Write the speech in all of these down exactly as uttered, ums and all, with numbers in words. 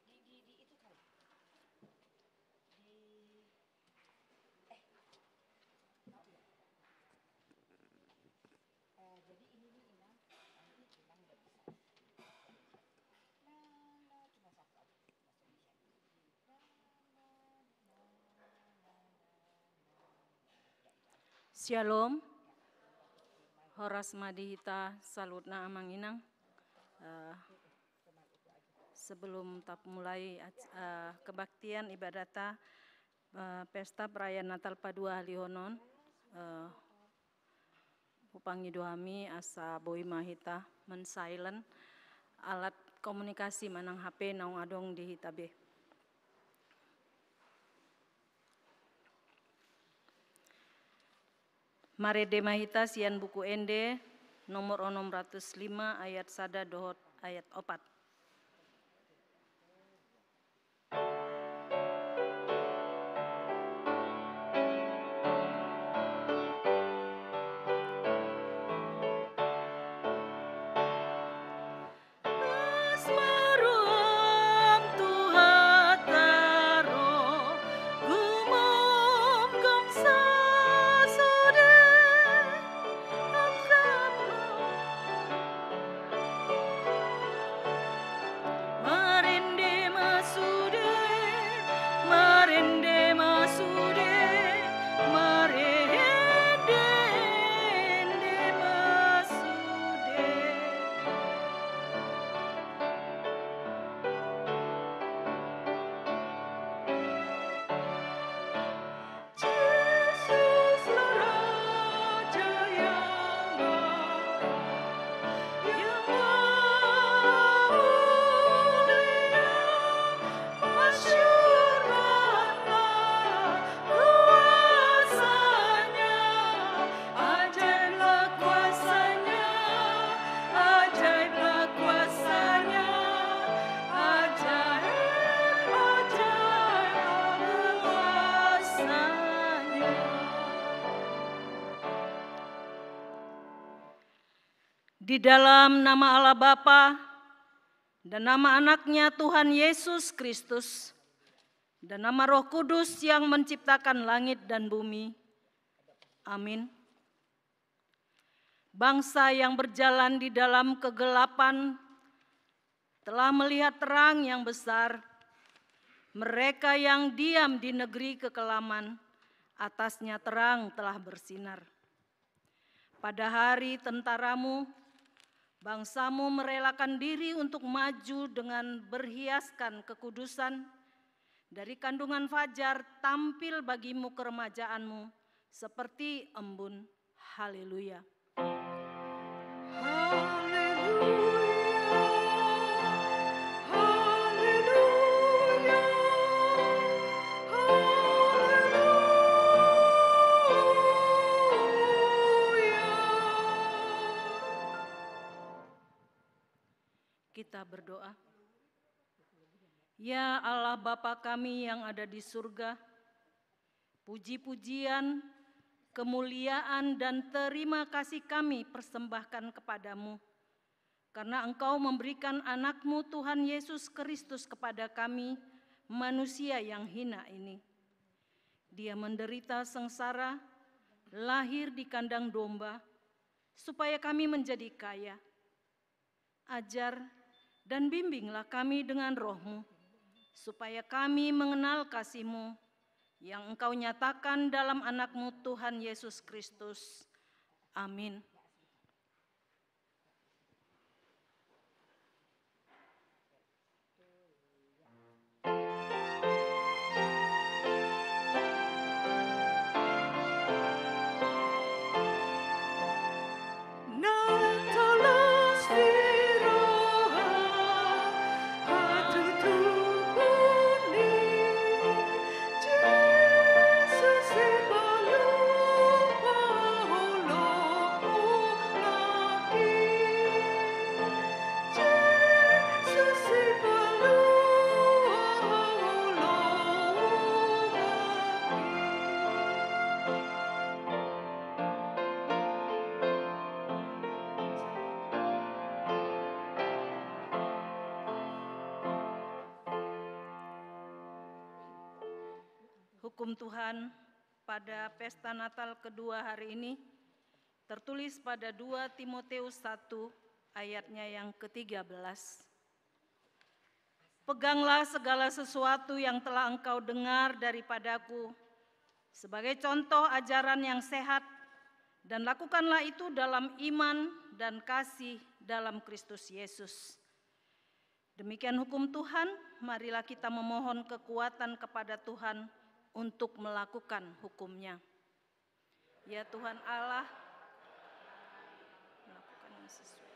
Di, di, di itu kali. Di, eh, oh iya. Eh, jadi ini nih, Inang. Nah, ini Inang udah bisa. Nah, nah, cuma satu aja. Bahasa Indonesia. Nah, nah, nah, nah, nah. Shalom. Horas ma di hita saluhutna, Amang Inang. Eh, sebelum ta mulai ac-, eh, kebaktian ibadata, eh, pesta perayaan Natal paduahalihonon, eh, hupangido hami asa boi ma hita men-silent alat komunikasi manang H P naung adong di hita be. Marende ma hita sian Buku Ende nomor onom ratus lima ayat sada dohot ayat opat. Di dalam nama Allah Bapa, dan nama Anaknya Tuhan Yesus Kristus, dan nama Roh Kudus yang menciptakan langit dan bumi. Amin. Bangsa yang berjalan di dalam kegelapan telah melihat terang yang besar. Mereka yang diam di negeri kekelaman, atasnya terang telah bersinar. Pada hari tentaramu, bangsamu merelakan diri untuk maju dengan berhiaskan kekudusan. Dari kandungan fajar tampil bagimu keremajaanmu seperti embun. Haleluya. Haleluya, haleluya, haleluya. Kita berdoa. Ya Allah Bapa kami yang ada di surga, puji-pujian, kemuliaan, dan terima kasih kami persembahkan kepada-Mu, karena Engkau memberikan Anak-Mu Tuhan Yesus Kristus kepada kami, manusia yang hina ini. Dia menderita sengsara, lahir di kandang domba, supaya kami menjadi kaya. Ajar dan bimbinglah kami dengan Roh-Mu, supaya kami mengenal kasih-Mu yang Engkau nyatakan dalam Anak-Mu Tuhan Yesus Kristus. Amin. Hukum Tuhan pada pesta Natal kedua hari ini tertulis pada dua Timoteus satu ayatnya yang ketiga belas. Peganglah segala sesuatu yang telah engkau dengar daripada-Ku sebagai contoh ajaran yang sehat, dan lakukanlah itu dalam iman dan kasih dalam Kristus Yesus. Demikian hukum Tuhan, marilah kita memohon kekuatan kepada Tuhan untuk melakukan hukum-Nya. Ya Tuhan Allah, lakukan yang sesuai.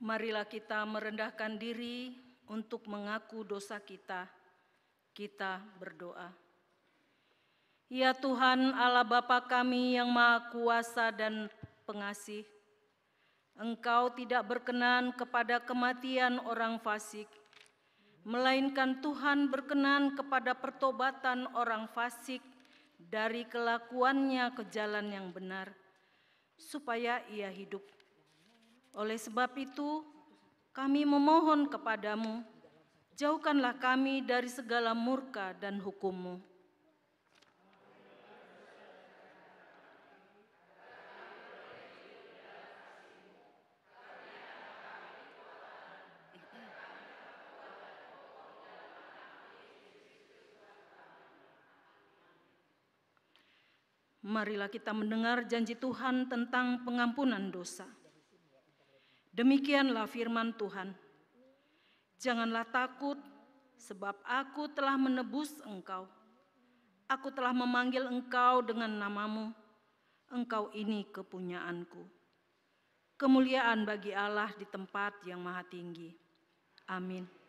Marilah kita merendahkan diri untuk mengaku dosa kita. Kita berdoa. Ya Tuhan, Allah Bapa kami yang Maha Kuasa dan Pengasih, Engkau tidak berkenan kepada kematian orang fasik, melainkan Tuhan berkenan kepada pertobatan orang fasik dari kelakuannya ke jalan yang benar, supaya ia hidup. Oleh sebab itu, kami memohon kepada-Mu, jauhkanlah kami dari segala murka dan hukum-Mu. Marilah kita mendengar janji Tuhan tentang pengampunan dosa. Demikianlah firman Tuhan. Janganlah takut, sebab Aku telah menebus engkau. Aku telah memanggil engkau dengan nama-Mu. Engkau ini kepunyaan-Ku. Kemuliaan bagi Allah di tempat yang maha tinggi. Amin.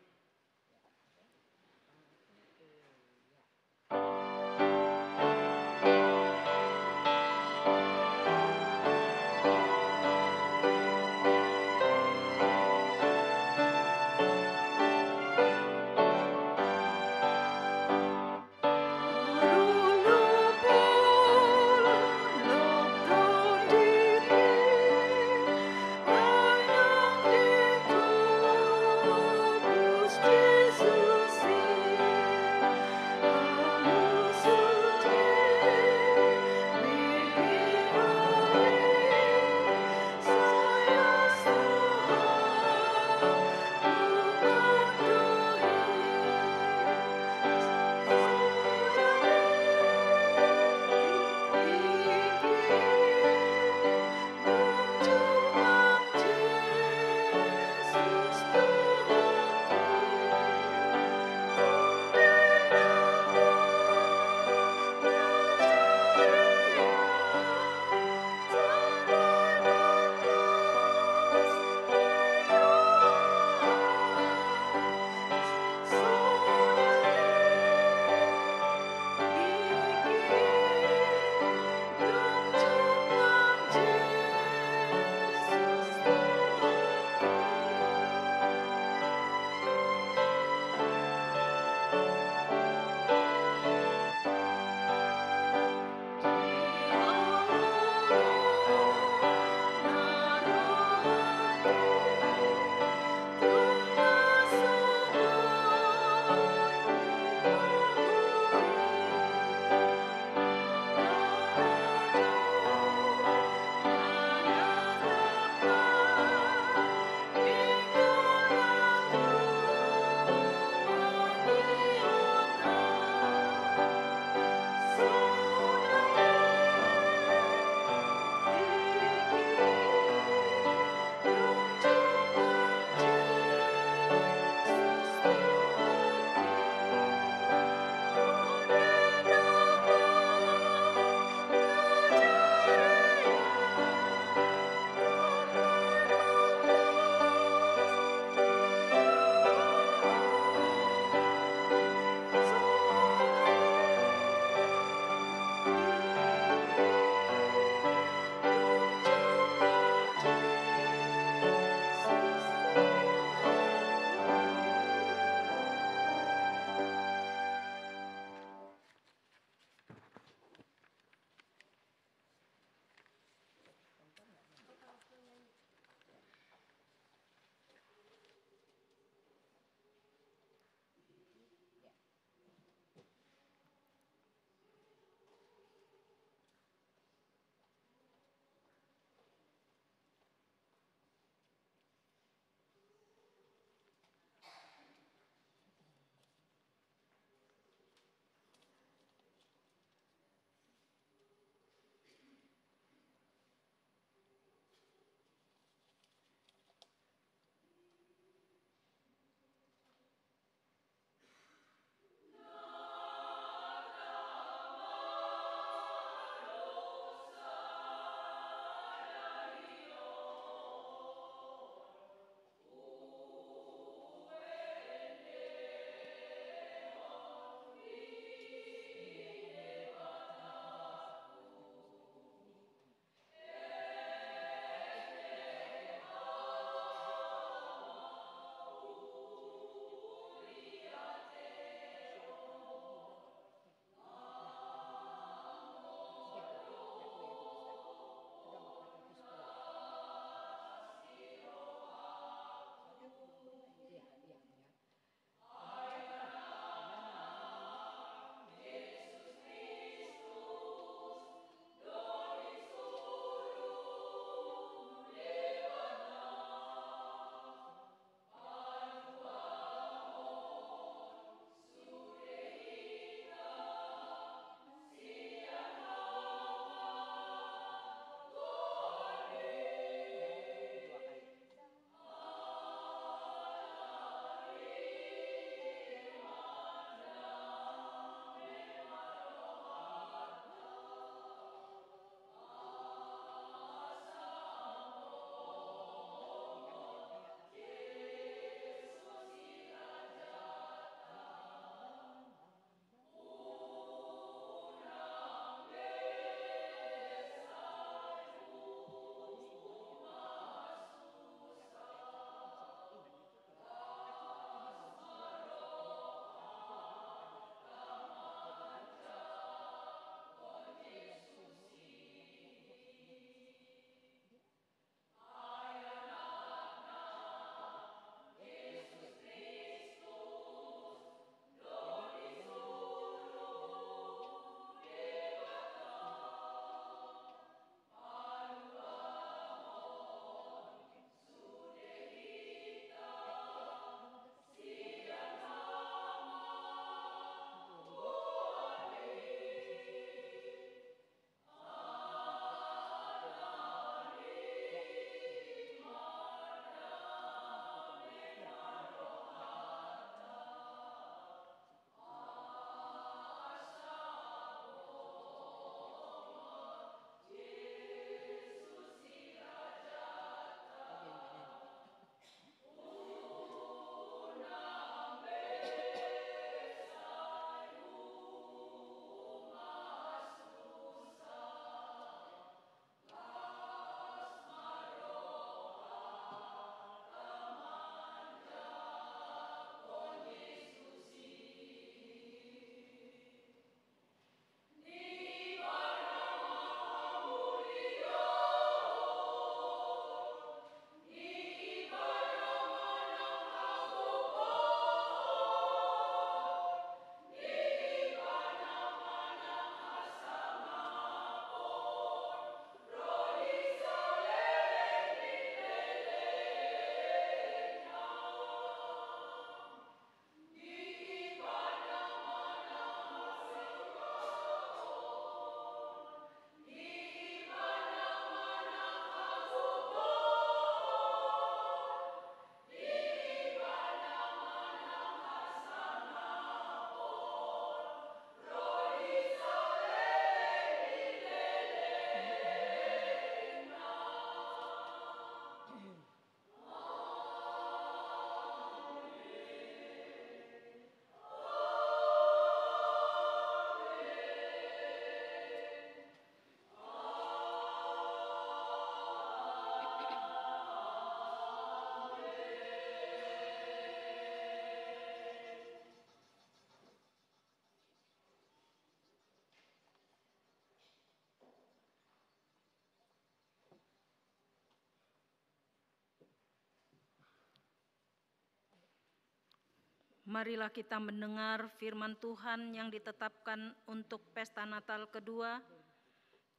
Marilah kita mendengar firman Tuhan yang ditetapkan untuk pesta Natal kedua,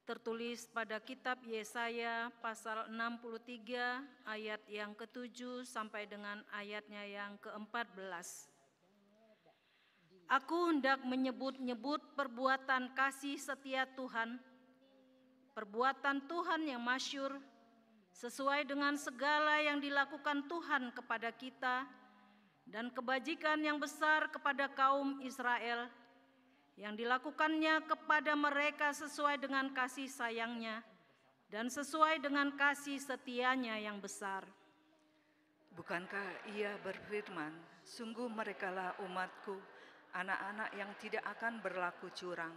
tertulis pada kitab Yesaya pasal enam puluh tiga ayat yang ketujuh sampai dengan ayatnya yang keempat belas. Aku hendak menyebut-nyebut perbuatan kasih setia Tuhan, perbuatan Tuhan yang masyur, sesuai dengan segala yang dilakukan Tuhan kepada kita, dan kebajikan yang besar kepada kaum Israel, yang dilakukannya kepada mereka sesuai dengan kasih sayangnya, dan sesuai dengan kasih setianya yang besar. Bukankah Ia berfirman, "Sungguh merekalah umat-Ku, anak-anak yang tidak akan berlaku curang"?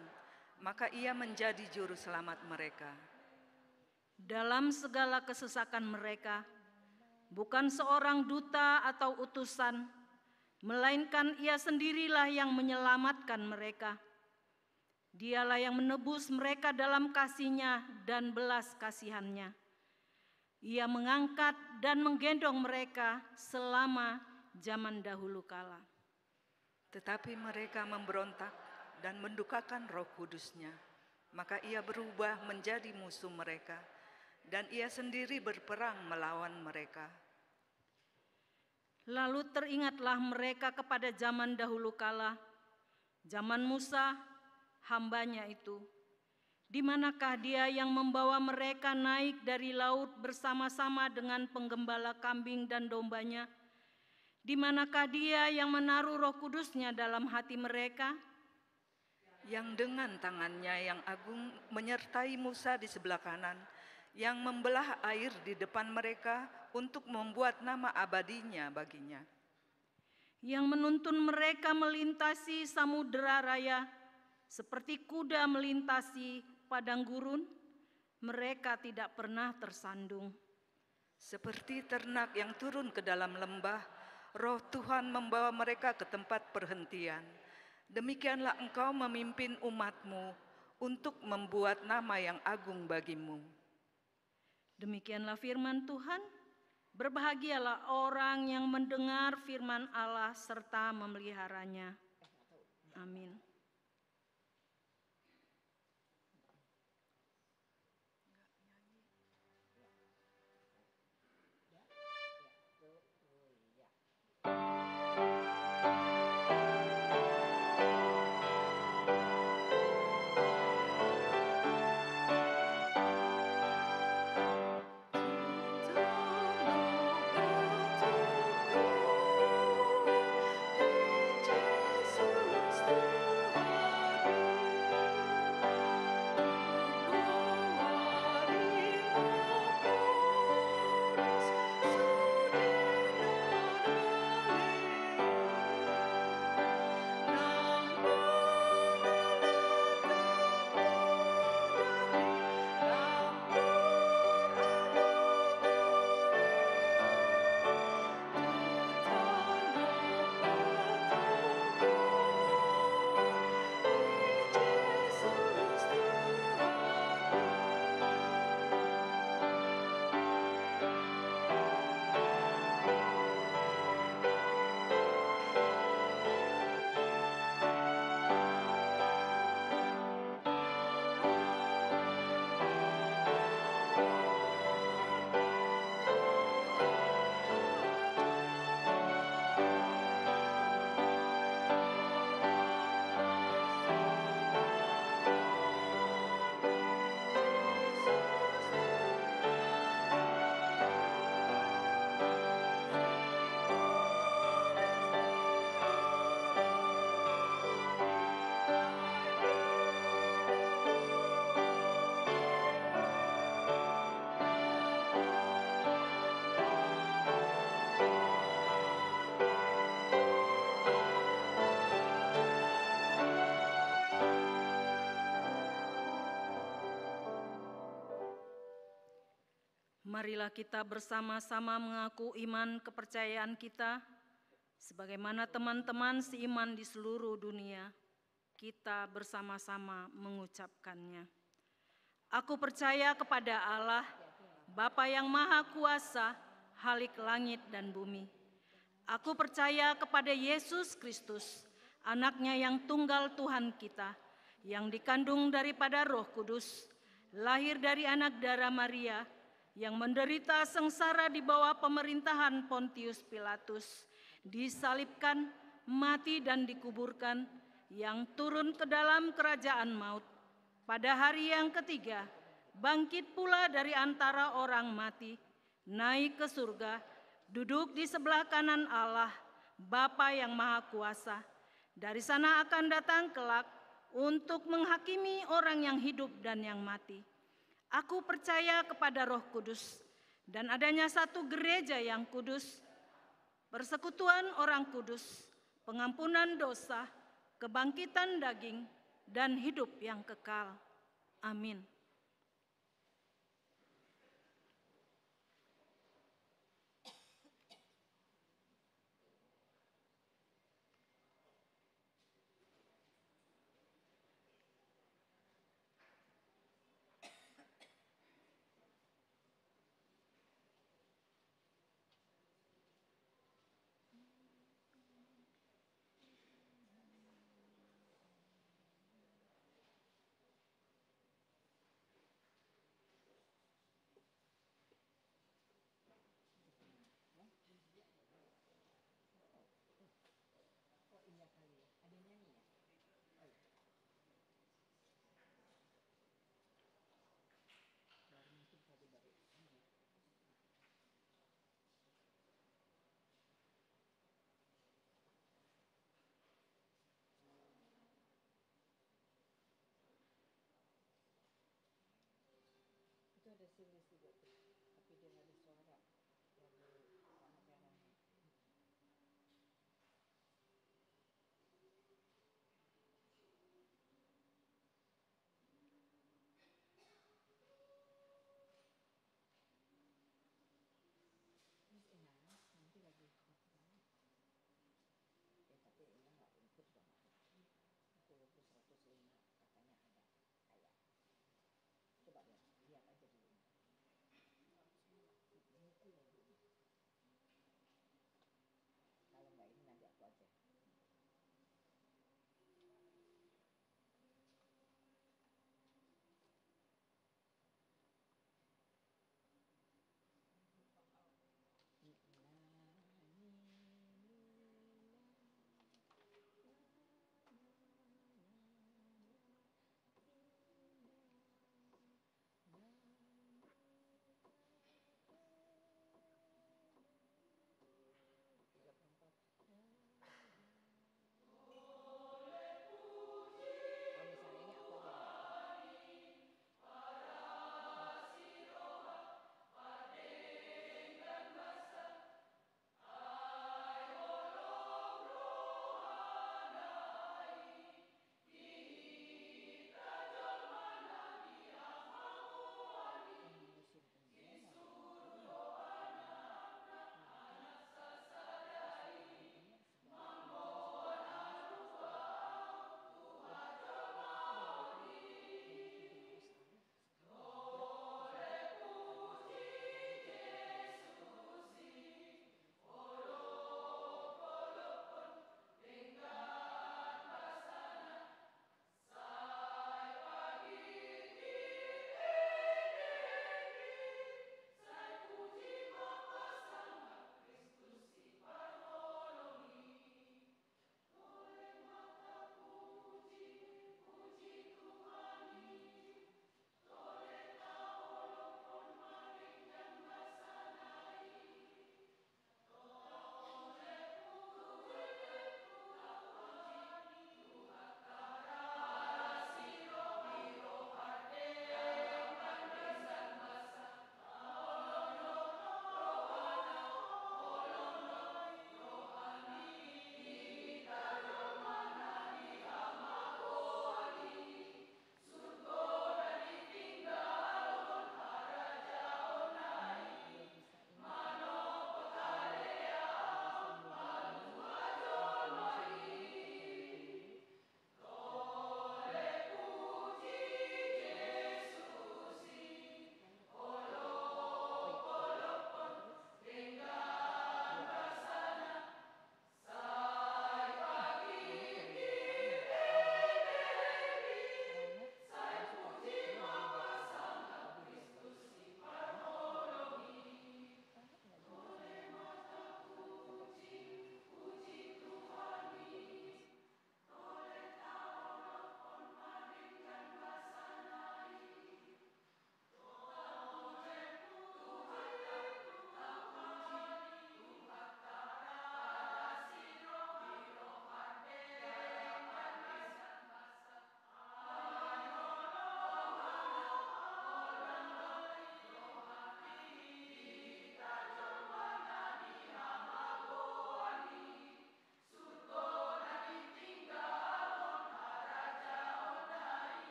Maka Ia menjadi juru selamat mereka. Dalam segala kesesakan mereka, bukan seorang duta atau utusan, melainkan Ia sendirilah yang menyelamatkan mereka. Dialah yang menebus mereka dalam kasih-Nya dan belas kasihan-Nya. Ia mengangkat dan menggendong mereka selama zaman dahulu kala. Tetapi mereka memberontak dan mendukakan Roh Kudus-Nya. Maka Ia berubah menjadi musuh mereka, dan Ia sendiri berperang melawan mereka. Lalu teringatlah mereka kepada zaman dahulu kala, zaman Musa, hamba-Nya itu. Di manakah Dia yang membawa mereka naik dari laut bersama-sama dengan penggembala kambing dan domba-Nya? Di manakah Dia yang menaruh Roh Kudus-Nya dalam hati mereka? Yang dengan tangan-Nya yang agung menyertai Musa di sebelah kanan, yang membelah air di depan mereka untuk membuat nama abadi-Nya bagi-Nya. Yang menuntun mereka melintasi samudera raya, seperti kuda melintasi padang gurun, mereka tidak pernah tersandung. Seperti ternak yang turun ke dalam lembah, Roh Tuhan membawa mereka ke tempat perhentian. Demikianlah Engkau memimpin umat-Mu untuk membuat nama yang agung bagi-Mu. Demikianlah firman Tuhan. Berbahagialah orang yang mendengar firman Allah serta memeliharanya. Amin. Marilah kita bersama-sama mengaku iman kepercayaan kita, sebagaimana teman-teman seiman di seluruh dunia. Kita bersama-sama mengucapkannya. Aku percaya kepada Allah, Bapa yang Maha Kuasa, Khalik langit dan bumi. Aku percaya kepada Yesus Kristus, Anaknya yang tunggal Tuhan kita, yang dikandung daripada Roh Kudus, lahir dari anak dara Maria, yang menderita sengsara di bawah pemerintahan Pontius Pilatus, disalibkan, mati dan dikuburkan, yang turun ke dalam kerajaan maut. Pada hari yang ketiga, bangkit pula dari antara orang mati, naik ke surga, duduk di sebelah kanan Allah, Bapa yang Maha Kuasa. Dari sana akan datang kelak untuk menghakimi orang yang hidup dan yang mati. Aku percaya kepada Roh Kudus dan adanya satu gereja yang kudus, persekutuan orang kudus, pengampunan dosa, kebangkitan daging, dan hidup yang kekal. Amin.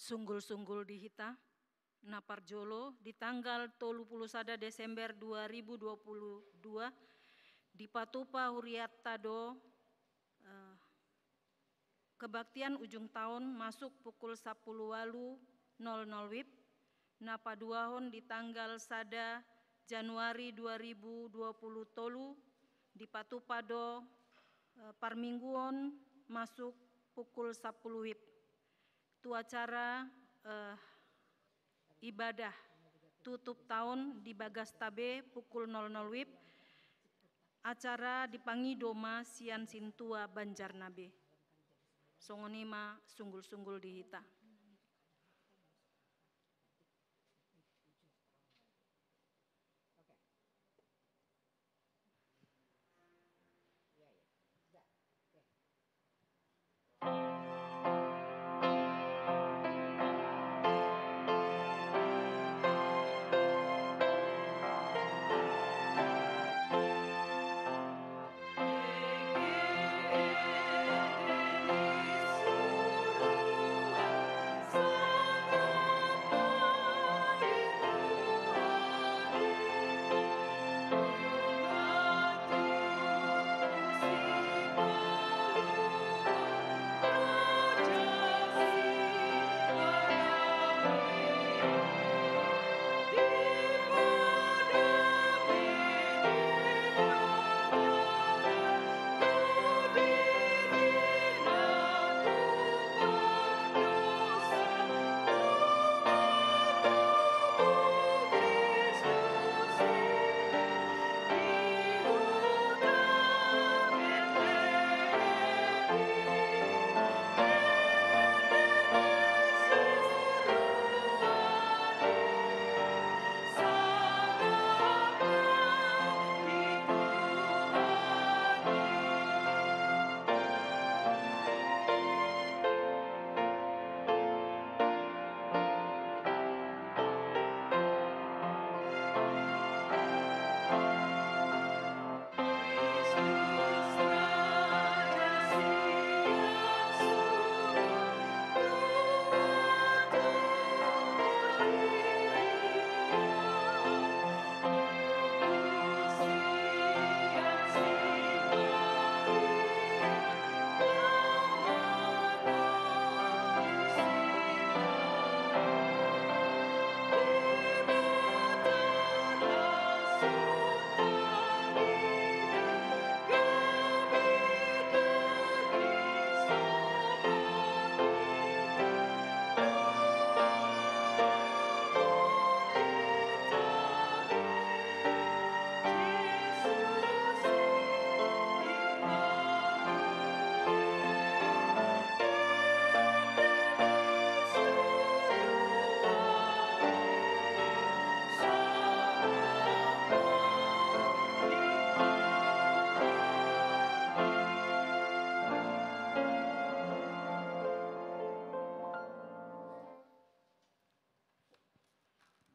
Sunggul-sunggul di hita, na parjolo di tanggal tolu pulu sada Desember dua ribu dua pulu dua, dipatupa hurianta do, eh, kebaktian ujung taon masuk pukul sapulu ualu nol nol wib, na paduahon di tanggal sada Januari dua ribu dua pulu tolu, dipatupa do, eh, parmingguon masuk pukul sapulu wib. Tu acara, eh, ibadah tutup taon di Bagastabe pukul nol nol wib, acara dipangido ma sian sintua Banjarnabe. Songon i ma sunggul-sunggul di hita.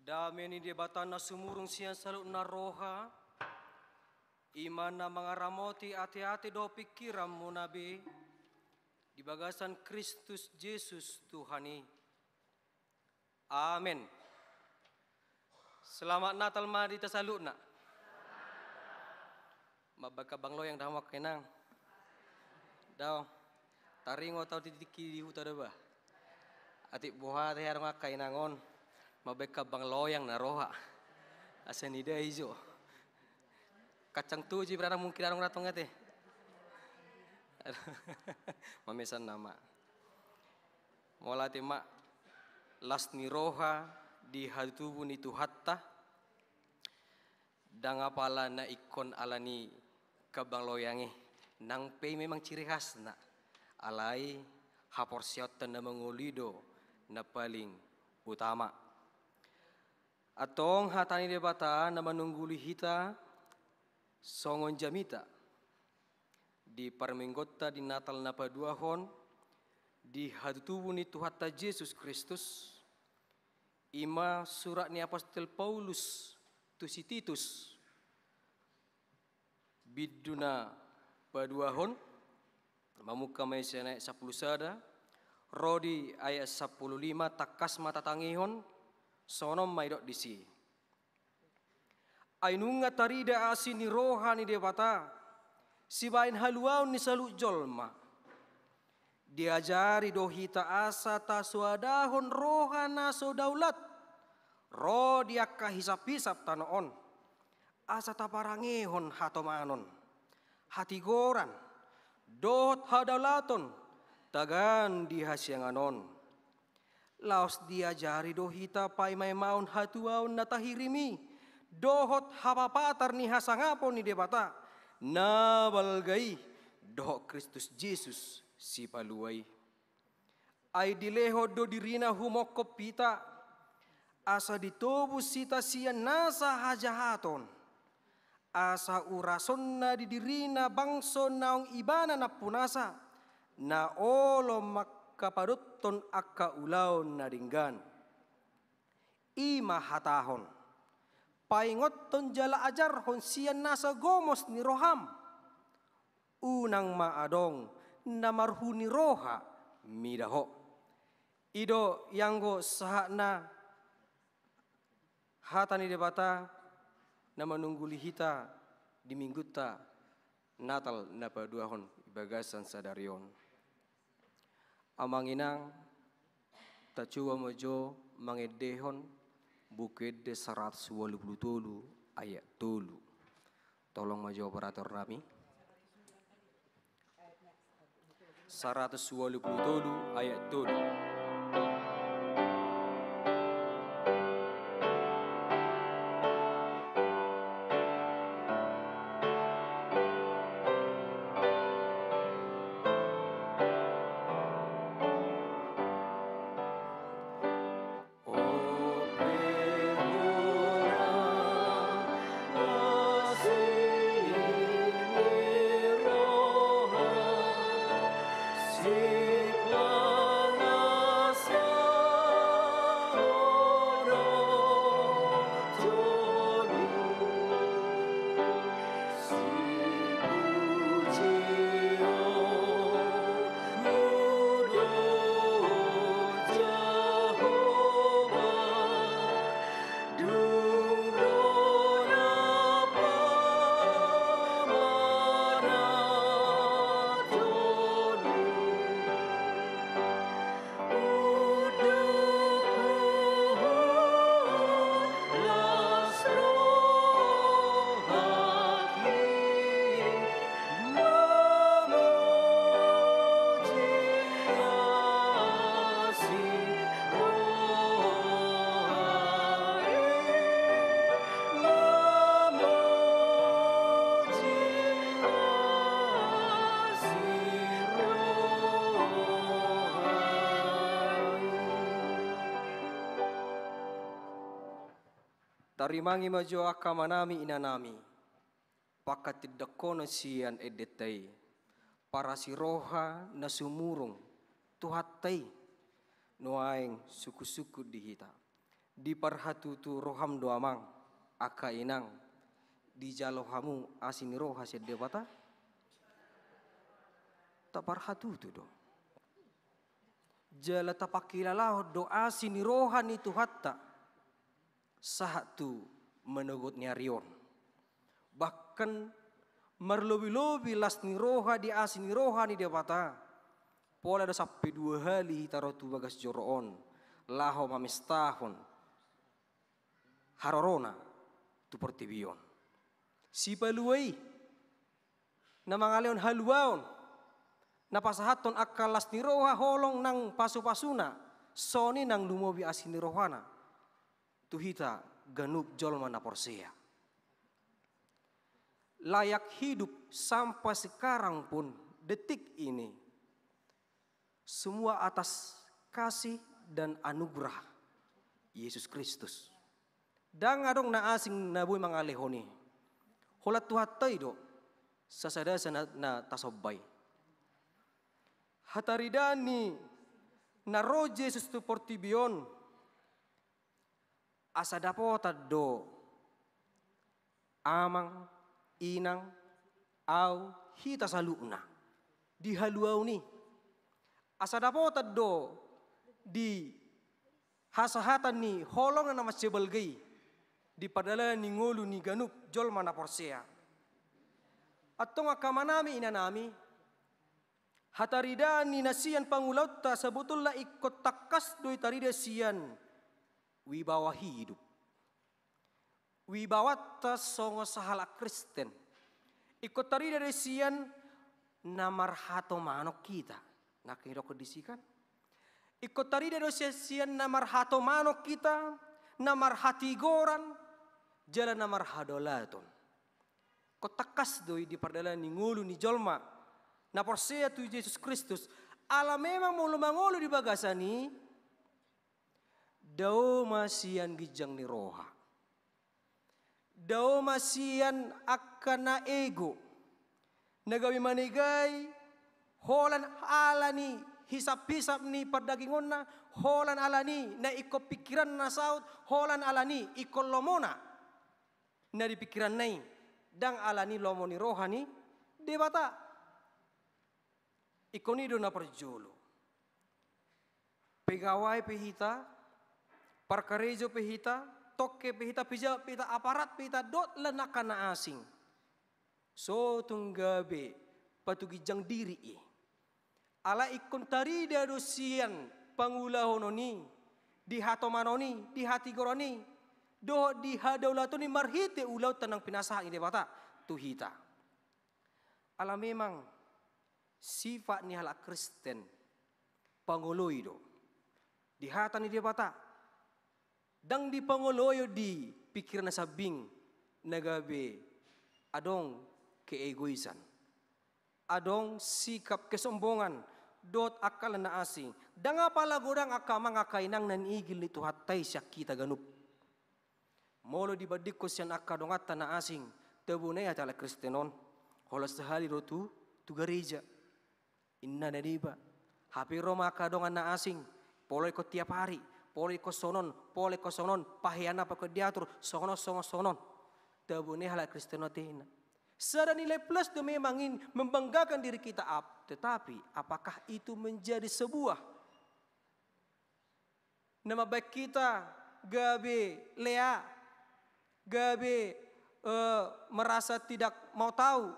Dame ni Debata na sumurung sian saluhutna roha, i ma na mangaramoti ateate dohot pingkiranmuna be di bagasan Kristus Jesus Tuhan i. Amen. Selamat Natal ma di hita saluhutna. Mambahen hambang loyang da hamu angka inang? Daong. Taringot ahu di tingki di huta da bah. Atik boha tahe adong angka inang on mambahen hambang loyang na roha. Asa nida ijo. Kacang tuji berarti mungkin adong na tonga te. Mamesan nama. Mauliate ma, las ni roha di hatutubu ni Tuhanta. Ndang apala na ingkon alani hambang loyang i, nang pe i memang ciri khasna, alai haporseaonta na mangolu i do na paling utama. Antong hata ni Debata na manungguli hita songon jamita di parmingguonta di Natal na paduahon di hatutubu ni Tuhanta Jesus Kristus, i ma surat ni apostel Paulus tu si Titus, bindu na paduahon, mamungka ma i sian ayat sampulu sada, Ro di ayat sampulu lima, tangkas ma tatangihon, songon on ma didok disi. Ai nunga tarida asi ni roha ni Debata, sibaen haluaon ni saluhut jolma. Diajari do hita asa tasoadahon roha na so daulat, ro di angka hisap-hisap tano on. Asa taparangehon hatomanon, hatigoran, dohot hadaulaton, tagan di hasiangan on. Laos diajari do hita paima-imaon hatuaon na tahirim i, dohot hapapatar ni hasangapon ni Debata, na balga i, dohot Kristus Jesus Sipalua i. Ai dilehon do dirina humongkop hita, asa ditobus hita sian nasa hajahaton, asa urasonna di dirina bangso naung ibana nampunasa, na olo mangkapadothon angka ulaon na denggan. I ma hatahon, paingothon jala ajarhon sian nasa gomos ni roham. Unang ma adong na marhuni roha mida ho. I do ianggo sahatna hata ni Debata na manungguli hita di minggunta Natal na paduahon di bagasan sadari on. Amang inang, tacoba ma jo mangendehon Buku Ende saratus ualu pulu tolu ayat tolu. Tolong ma jo operator nami. Saratus ualu pulu tolu ayat tolu. Tarimangi ma jo angka amanami inanami, panghatindanghonon sian endenta i, parasi roha na sumurung Tuhanta i, nuaeng sungkun-sungkun di hita. Diparhatutu roham do amang, angka inang, dijalo hamu asi ni roha sian Debata? Taparhatutu do. Jala tapangkilalahon do asi ni roha ni Tuhanta sahat tu manogot ni ari on. Bahkan marlobi-lobi las ni roha di asi ni roha ni Debata. Pola do sampe dua hali hita ro tu bagas joro on laho mamestahon harorona tu portibi on. Sipalua i na mangalehon haluaon, na pasahathon angka las ni roha holong nang pasu-pasuna, songon i nang lumobi asi ni rohana tu hita ganup jolma na porsea. Layak hidup sampai sekarang pun, detik ini, semua atas kasih dan anugerah Yesus Kristus. Ndang adong na asing na boi mangalehon i. Holan Tuhanta i do sasada sa na, na tasomba i. Hataridaan ni na ro Jesus tu portibi on, asa dapotan do amang, inang, au, hita saluhutna di haluaon i. Asa dapotan do di hasahatan ni holong na mansai balga i di pardalanan ni ngolu ni ganup jolma na porsea. Antong angka amanami inanami, hataridaan ni na sian pangulaonta sabotulna ingkon tangkas do i tarida sian wibawa hidup. Wibawanta songon sahalak Kristen ingkon tarida do i sian na marhatomanon hita. Na hudok disi kan? Ingkon tarida do sian, sian na marhatomanon hita, na marhatigoran, jala na marhadaulaton. Ingkon tangkas do i di pardalanan ni ngolu ni jolma na porsea tu Jesus Kristus. Ala memang molo mangolu di bagasan i, dao ma sian ginjang ni roha. Dao ma sian angka na ego, na gabe manegai, holan ala ni hisap-hisap ni pardagingonna, holan ala ni na ingkon pikiranna saut, holan ala ni ingkon lomona na di pikiranna i, ndang ala ni lomo ni roha ni Debata. Ingkon i do na parjolo. Pegawai pe hita, parkarejo pe hita, tongke pe hita, pejabat pe hita, aparat pe hita, dohot lan angka na asing. So tung gabe patuginjang diri i. Alai ingkon tarida do sian pangulahonon i, di hatomanon i, di hatigoran i, dohot di hadaulaton i marhite ulaonta nang pinasahat ni Debata tu hita. Ala memang sifat ni halak Kristen pangoloi do. Di hata ni Debata, ndang dipangoloion di pikiran na sambing na gabe adong keegoisan, adong sikap kesombongan, dohot angka na asing. Ndang apala godang angka amang angka inang na niigil ni Tuhanta i sian hita ganup. Molo dibandingkon sian angka donganta na asing, tabo na i hata halak Kristen on, holan sahali ro tu, tu gareja. Inna na deba. Hape ro ma angka dongan na asing, pola ingkon tiap hari, pola ingkon songon on, pola ingkon songon on, pahean na pe ingkon diatur, songon on, songon on, songon on. Tabo na i halak Kristen on, ninna. Sada nilai plus do memang in membanggakan diri kita, ap-, tetapi apakah itu menjadi sebuah na mambahen hita gabe lea, gabe, eh, merasa tidak mau tahu,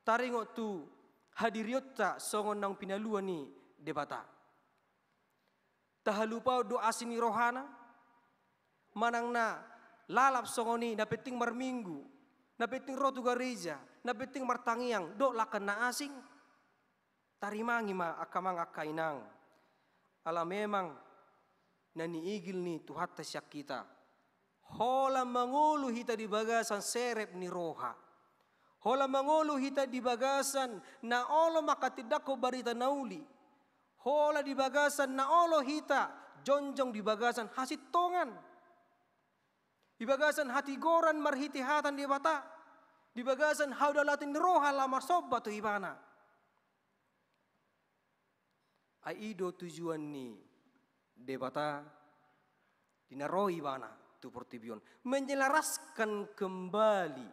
taringot tu hadirionta songon naung pinalua ni Debata. Tahalupaon do asi ni rohana, manang na lalap songon i, na penting marminggu, na penting ro tu gareja, na penting martangiang, dohot langkan na asing. Tarimangi ma angka amang angka inang. Ala memang na niigil ni Tuhanta sian hita. Holan mangolu hita di bagasan serep ni roha. Holan mangolu hita di bagasan na olo mangkatindangkon barita na uli. Holan di bagasan na olo hita jongjong di bagasan hasintongan. Di bagasan hatigoran marhite hata ni Debata. Di bagasan hadaulaton ni roha laho marsomba tu Ibana. Ai i do tujuan ni Debata di na ro Ibana tu portibi on, menyelaraskan kembali,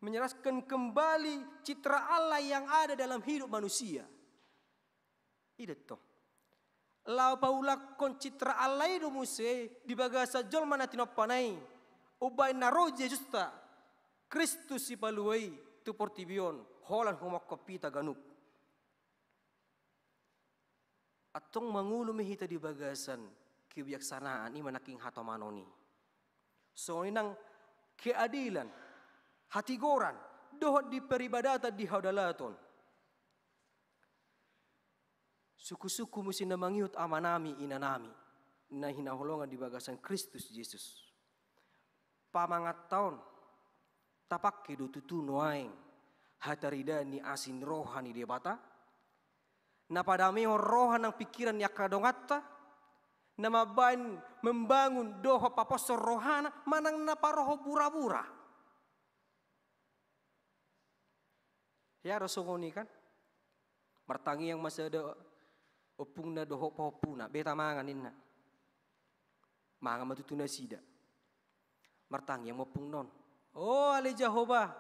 menyelaraskan kembali citra Allah yang ada dalam hidup manusia. I do tong. Laho paulakhon citra Allah i do muse di bagasan jolma na tinompana i, umbahen na ro Jesusta Kristus Sipalua i tu portibi on, holan humophop hita ganup. Antong mangolu ma hita di bagasan kebijaksanaan, i ma nangkin hatomanon i. Songon i nang keadilan, hatigoran, dohot di peribadatan di hadaulaton. Sungkun-sungkun muse na mangihut amanami, inanami, na hinaholongan di bagasan Kristus Jesus. Pamanganta on, tapangke do tutu nuaeng hataridaan ni asi ni roha ni Debata? Na padamehon roha nang pikiran ni angka donganta? Na mambahen membangun dohot paposhon rohana manang na parohon bura-bura? Hea do songon i kan? Martangiang ma sada ompungna dohot pahompuna, beta mangan ninna. Mangan ma tutu nasida. Martangiang ma ompungna on. O ale Jahowa,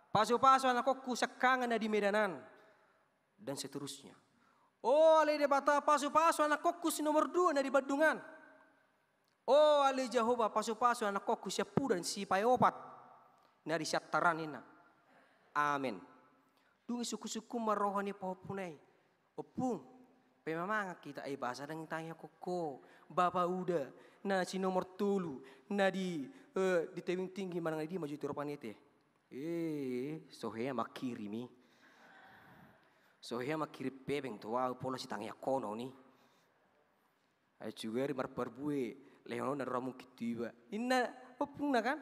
pasu-pasu anakkonku sian hanganga na di Medan an. Dan seterusnya. O ale Debata, pasupasu anakkonku si nomor dua na di Bandung an. O ale Jahowa, pasupasu anakkonku siampudan sipaopat na di Siantar an, ninna. Amen. Dung i sungkunsungkun ma roha ni pahompuna i. Ompung, pe mamangan hita, ai boasa ndang ditangiangkon ho Bapa Uda na si nomor tolu na di, eh, di Tebing Tinggi manang di dia ma jo i tu Ropaniete. Eh, so hea mangkirim i. So hea mangkirim hepeng tu ahu pola sitangiangkonon i. Ai sugari marparbue, lehononna do ra mungkin tu iba. Ninna ompungna kan?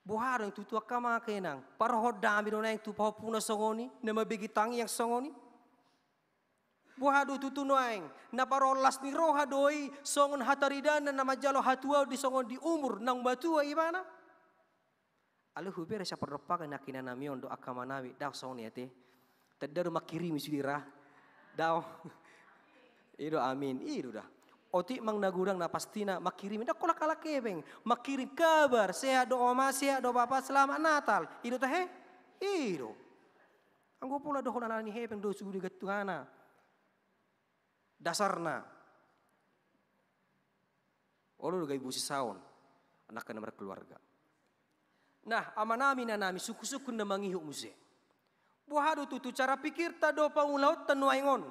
Boha do naeng tutu angka amang angka inang? Parrohahon dame do naeng tu pahompuna songon i, na mambege tangiang songon i? Boha do tutu nuaeng? Na parrohahon las ni roha do i songon hataridana na manjalo hatuaon di songon di umur naung matua ibana? Alai hubege sapardompakan ni angka inanami on dohot angka amanami, daong songon i ate. Tanda do mangkirimi sude ra. Daong. I do amin, i do da. Otik manang na godang na pastina mangkirimi, ndang holan halak hepeng. Mangkirim kabar, sehat do oma, sehat do bapa, selamat Natal. I do tahe? I do. Anggo pola dohonon ala ni hepeng do sude gantunganna. Dasarna. Olo do gabe bosisaon angka na markeluarga. Nah, amanami, inanami, sungkunsungkun na mangihut muse. Boha do tutu cara pikirta dohot pangulahonta nuaeng on?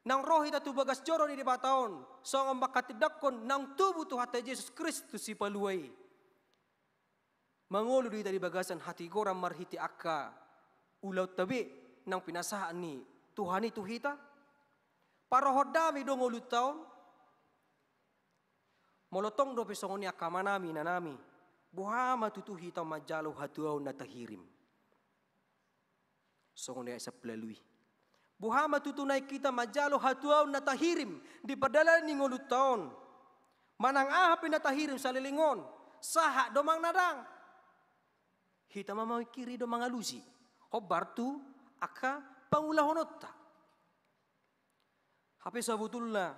Naung ro hita tu bagas joro ni Debata on, songon manghatindanghon naung tubu Tuhanta Jesus Kristus Sipalua i. Mangolu do hita di bagasan hatigoran marhite angka ulaonta be naung pinasahat ni Tuhan i tu hita? Parrohahon dame do ngolunta on? Molo tong dope songon i angka amanami, inanami, boha ma tutu hita manjalo hatuaon na tahirim? Songon i ayat sampulu ualu i. Boha ma tutu naeng hita manjalo hatuaon na tahirim di pardalanan ni ngolunta on? Manang aha pe na tahirim saleleng on, sahat do manang ndang, hita ma mangkiri do mangalusi hombar tu angka pangulahononta. Hape sabotulna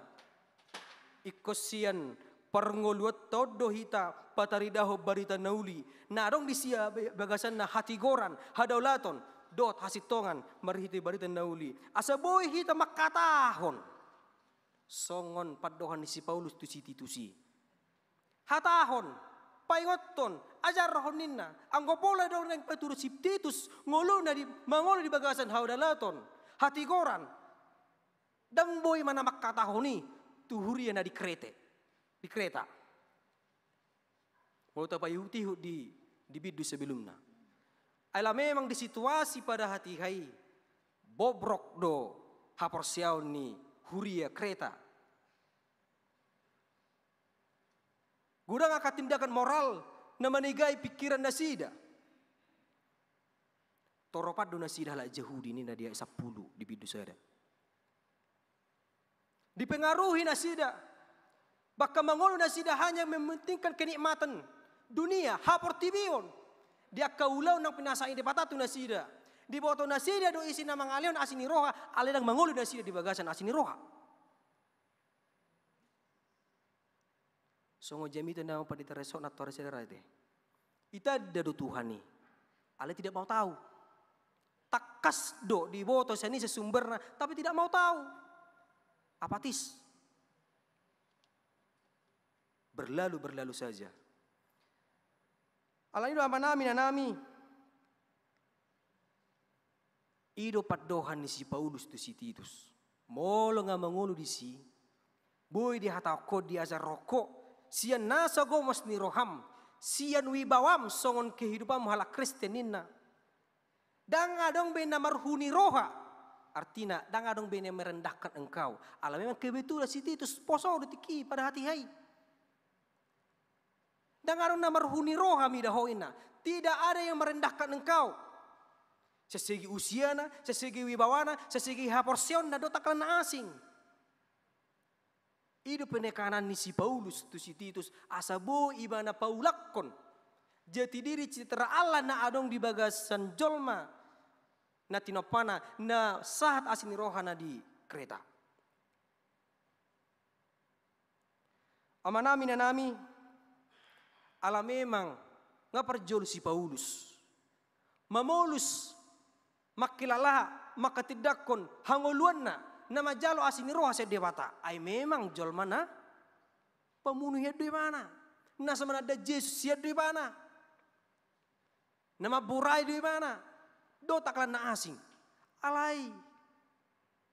ingkon sian parngoluanta on do hita pataridahon barita na uli na adong di sia bagasanna hatigoran, hadaulaton dohot hasintongan marhite barita na uli, asa boi hita manghatahon songon pandohan ni si Paulus tu si Titus i. Hatahon, paingothon, ajarhon ninna, anggo pola adong naeng paturut si Titus ngoluna di, mangolu di bagasan hadaulaton, hatigoran, ndang boi ma na manghatahon i tu huria na di Krete, di Kreta. Molo tapaihutihut di, di bindu sebelumna. Ala memang di situasi pada hatiha i, bobrok do haporseaon ni huria Kreta. Godang angka tindakan moral na manegai pingkiran nasida. Toropan do nasida halak Jahudi ninna di ayat sampulu di bindu sada. Dipengaruhi nasida, bahkan mangolu nasida hanya mementingkan kenikmatan dunia, haportibion. Di angka ulaon naung pinasahat ni Debata tu nasida. Diboto nasida do isi na mangalehon asi ni roha, alai ndang mangolu nasida di bagasan asi ni roha. Songon jamita na pandita resort na torres era te. Itanda do Tuhan i. Alai tidak mau tahu. Tangkas do diboto sian i sumberna, tapi tidak mau tahu. Apatis. Berlalu, berlalu saja. Alani do amanami, inanami. I do pandohan ni si Paulus tu si Titus. Molo nga mangolu disi, boi dihatahon ho, diajarhon ho, sian nasa gomos ni roham, sian wibawam songon kehidupanmu halak Kristen ninna. Ndang adong be na marhuni roha. Artina, ndang adong be na merendahkan engkau. Ala memang kebetulan si Titus poso do tingki pada hatiha i. Ndang adong na marhuni roha mida ho inna. Tidak ada yang merendahkan engkau. Sian segi usiana, sian segi wibawana, sian segi haporseaonna dohot angka na asing. I do penekanan ni si Paulus tu si Titus, asa boi ibana paulakhon jati diri, citra Allah na adong di bagasan jolma na tinompana, na sahat asi ni rohana di Kreta. Amanami, inanami, ala memang nga parjolo si Paulus mamolus, mangkilala, manghatindanghon hangoluanna Na manjalo asi ni roha sian Debata, ai memang jolma na pamunu hian do ibana. Na so mananda Jesus hian do ibana. Na mamborai do ibana. Dohot angka na asing. Alai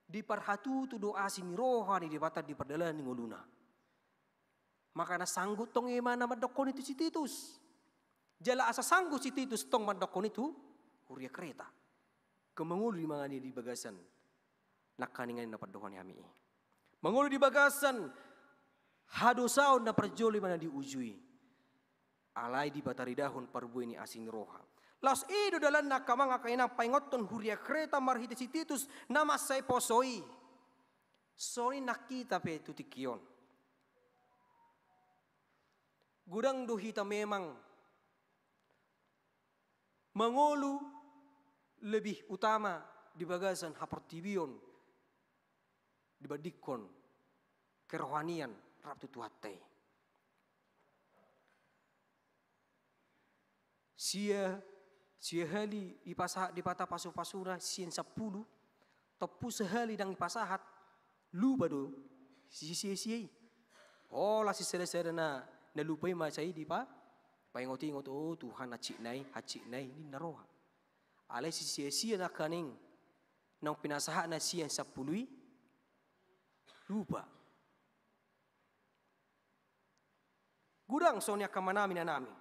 diparhatutu do asi ni roha ni Debata di pardalanan ni ngoluna. Makana sanggup tong i ma na mandokkon i tu si Titus. Jala asa sanggup si Titus tong mandokkon i tu huria Kreta. Ke mangolu di mangani di bagasan nangkaningan na pandohan hami i. Mangolu di bagasan hadosaon na parjolo i ma na di uju i. Alai dipataridahon parbue ni asi ni roha. Laos i do dalanna angka amang angka inang paingothon huria Kreta marhite si Titus na mansai poso i. Songon i nang hita pe tu tingki on. Godang do hita memang mangolu lebih utama di bagasan haportibion dibandingkon kerohanian rap tu Tuhanta i. Sia, sia hali dipasahat Debata pasupasuna sian sampulu, tompu sahali ndang dipasahat, lupa do sisia-sia i. Holan sisada-sada na, na lupa i ma sai dipa, paingot-ingot, o Tuhan, hansit nai, hansit nai, ninna roha. Alai sisia-sia nangkaning naung pinasahatna sian sampulu i, lupa. Godang songon i angka amanami inanami.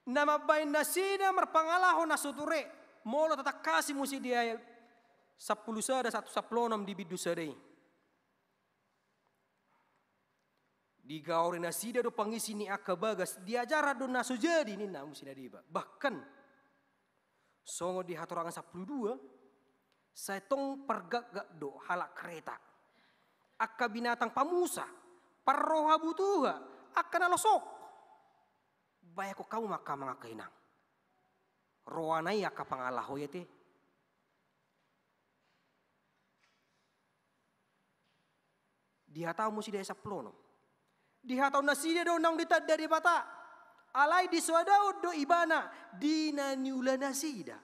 Na mambahen nasida marpangalaho na so ture, molo tatangkasi muse di ayat sampulu sada sahat tu sampulu onom di bindu sada i. Digaori nasida do pangisi ni angka bagas, diajarhon do na so jadi ninna muse na deba. Bahkan, songon di hatorangan sampulu dua, sai tong pargakgak do halak Kreta. Angka binatang pamusa, parroha butuha, angka na losok. Bayangkon hamu ma angka amang angka inang. Rohana i angka pangalaho i ate. Dihatahon muse di ayat sampulu onom. Dihatahon nasida do naung ditanda Debata. Alai disoadahon do ibana di na niula nasida.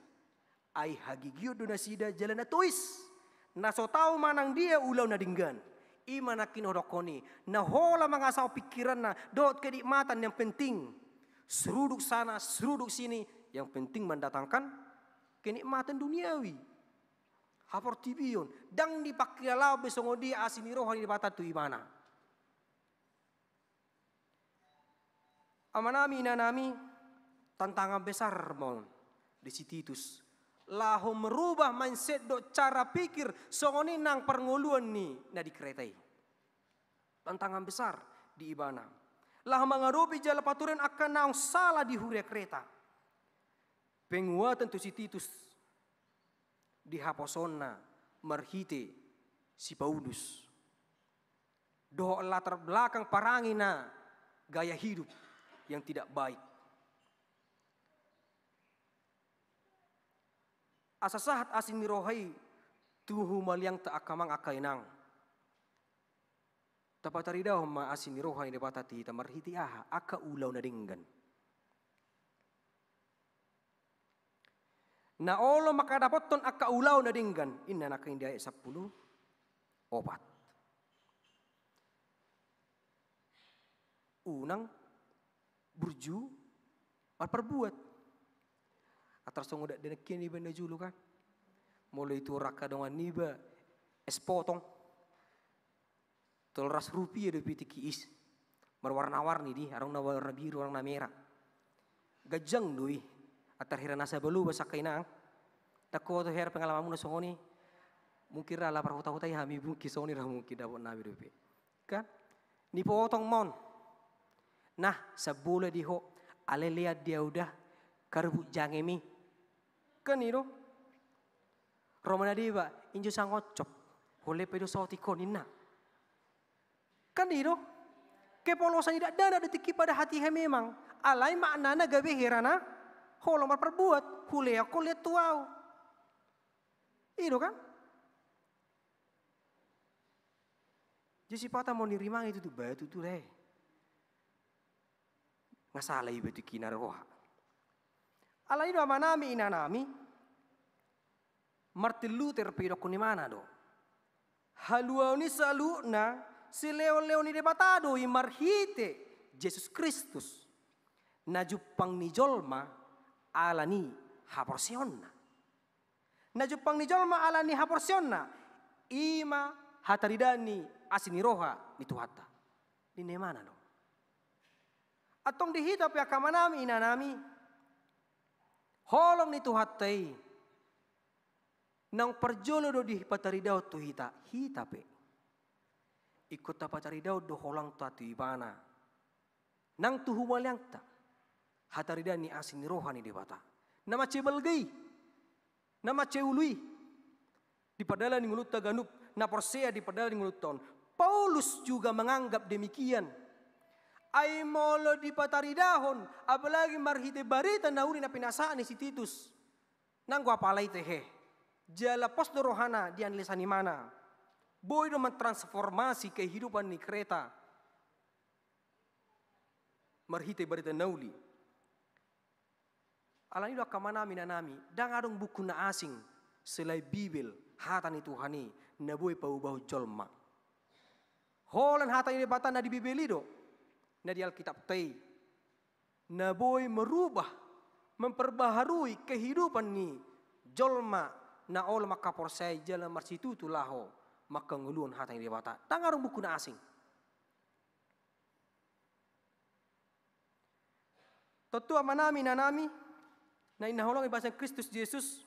Ai hagigion do nasida jala na tois. Na so tau manang dia ulaon na denggan. I ma nangkin hudokkon i. Na holan mangasahon pingkiranna dohot kenikmatan yang penting. Seruduk sana, seruduk sini. Yang penting mendatangkan kenikmatan duniawi. Haportibion, ndang dipangkilala be songon dia asi ni roha ni Debata tu ibana. Amanami, inanami, tantangan besar ma on di si Titus. Laho merubah mindset dohot cara pikir songon i nang parngoluan ni na di Kreta i. Tantangan besar di ibana. Laho mangadopi jala paturion angka naung sala di huria Kreta. Penguatan tu si Titus di haposoonna marhite si Paulus. Dohot latar belakang parange na gaya hidup yang tidak baik. Asa sahat asi ni roha i tu humaliangta angka amang angka inang. Tapataridahon ma asi ni roha ni Debata tu hita marhite aha, angka ulaon na denggan. Na olo mangkadapothon angka ulaon na denggan, ninna nangkin di ayat sampulu opat. Unang burju marparbuat. Atar songon dakdanak i niba na jolo kan. Molo i tu angka dongan niba es potong. Tolu ratus rupiah dope tingki i. Marwarna-warni di, adong na warna biru, adong na merah. Ganjang do i. Atar hira na saba loba sangka inang. Ndang huboto hira pengalamanmuna songon i. Mungkin ra ala parhuta-huta i hami mungkin songon i ra mungkin dapotnami dope. Kan? Nipotong ma on. Nah, sambola di ho. Alai lean dia udah. Karbut jangemi. Kan i do. Ro ma na deba, injo sangoncop. Holan pe do sotik ho ninna. Kan i do. Kepolosan ni dakdanak do tingki pada hatiha memang. Alai maknana gabe hira na holong marparbuat. Hulean ho lean tu au. I do kan? Jadi sipata mau nirimangi tutu batu tu re. Nga sala iba tu kina roha. Alai do amanami inanami. Martin Luther pe idokkon imana do. Haluaon i saluhutna silehonlehon ni Debata do i marhite Jesus Kristus, na jumpang ni jolma ala ni haporseaonna. Na jumpang ni jolma ala ni haporseaonna, i ma hataridaan ni asi ni roha ni Tuhanta. Ninna imana do. Antong di hita pe angka amanami inanami, holong ni Tuhanta i naung parjolo do dipataridahon tu hita, hita pe ingkon tapataridahon do holongta tu ibana. Nang tu humaliangta, hataridaan ni asi ni roha ni Debata. Na mansai balga i, na mansai ulu i di pardalanan ni ngolunta ganup, na porsea di pardalanan ni ngolunta on. Paulus juga menganggap demikian. Ai molo dipataridahon, apalagi marhite barita na uli na pinasahat ni si Titus, nanggo apala i tehe. Jala pos do rohana dianalisa ni imana. Boi do mentransformasi kehidupan ni Kreta marhite barita na uli. Alani i do angka amanami inanami, ndang adong buku na asing selain Bibel, hata ni Tuhan i, na boi paubahon jolma. Holan hata ni Debata na di Bibel i do, na di Alkitapta i, na boi merubah, memperbaharui kehidupan ni jolma na olo mangkaporseai jala marsitutu laho mangkangoluhon hata ni Debata. Ndang adong buku na asing. Tontu amanami inanami, na hinaholongi ni bagasan Kristus Jesus,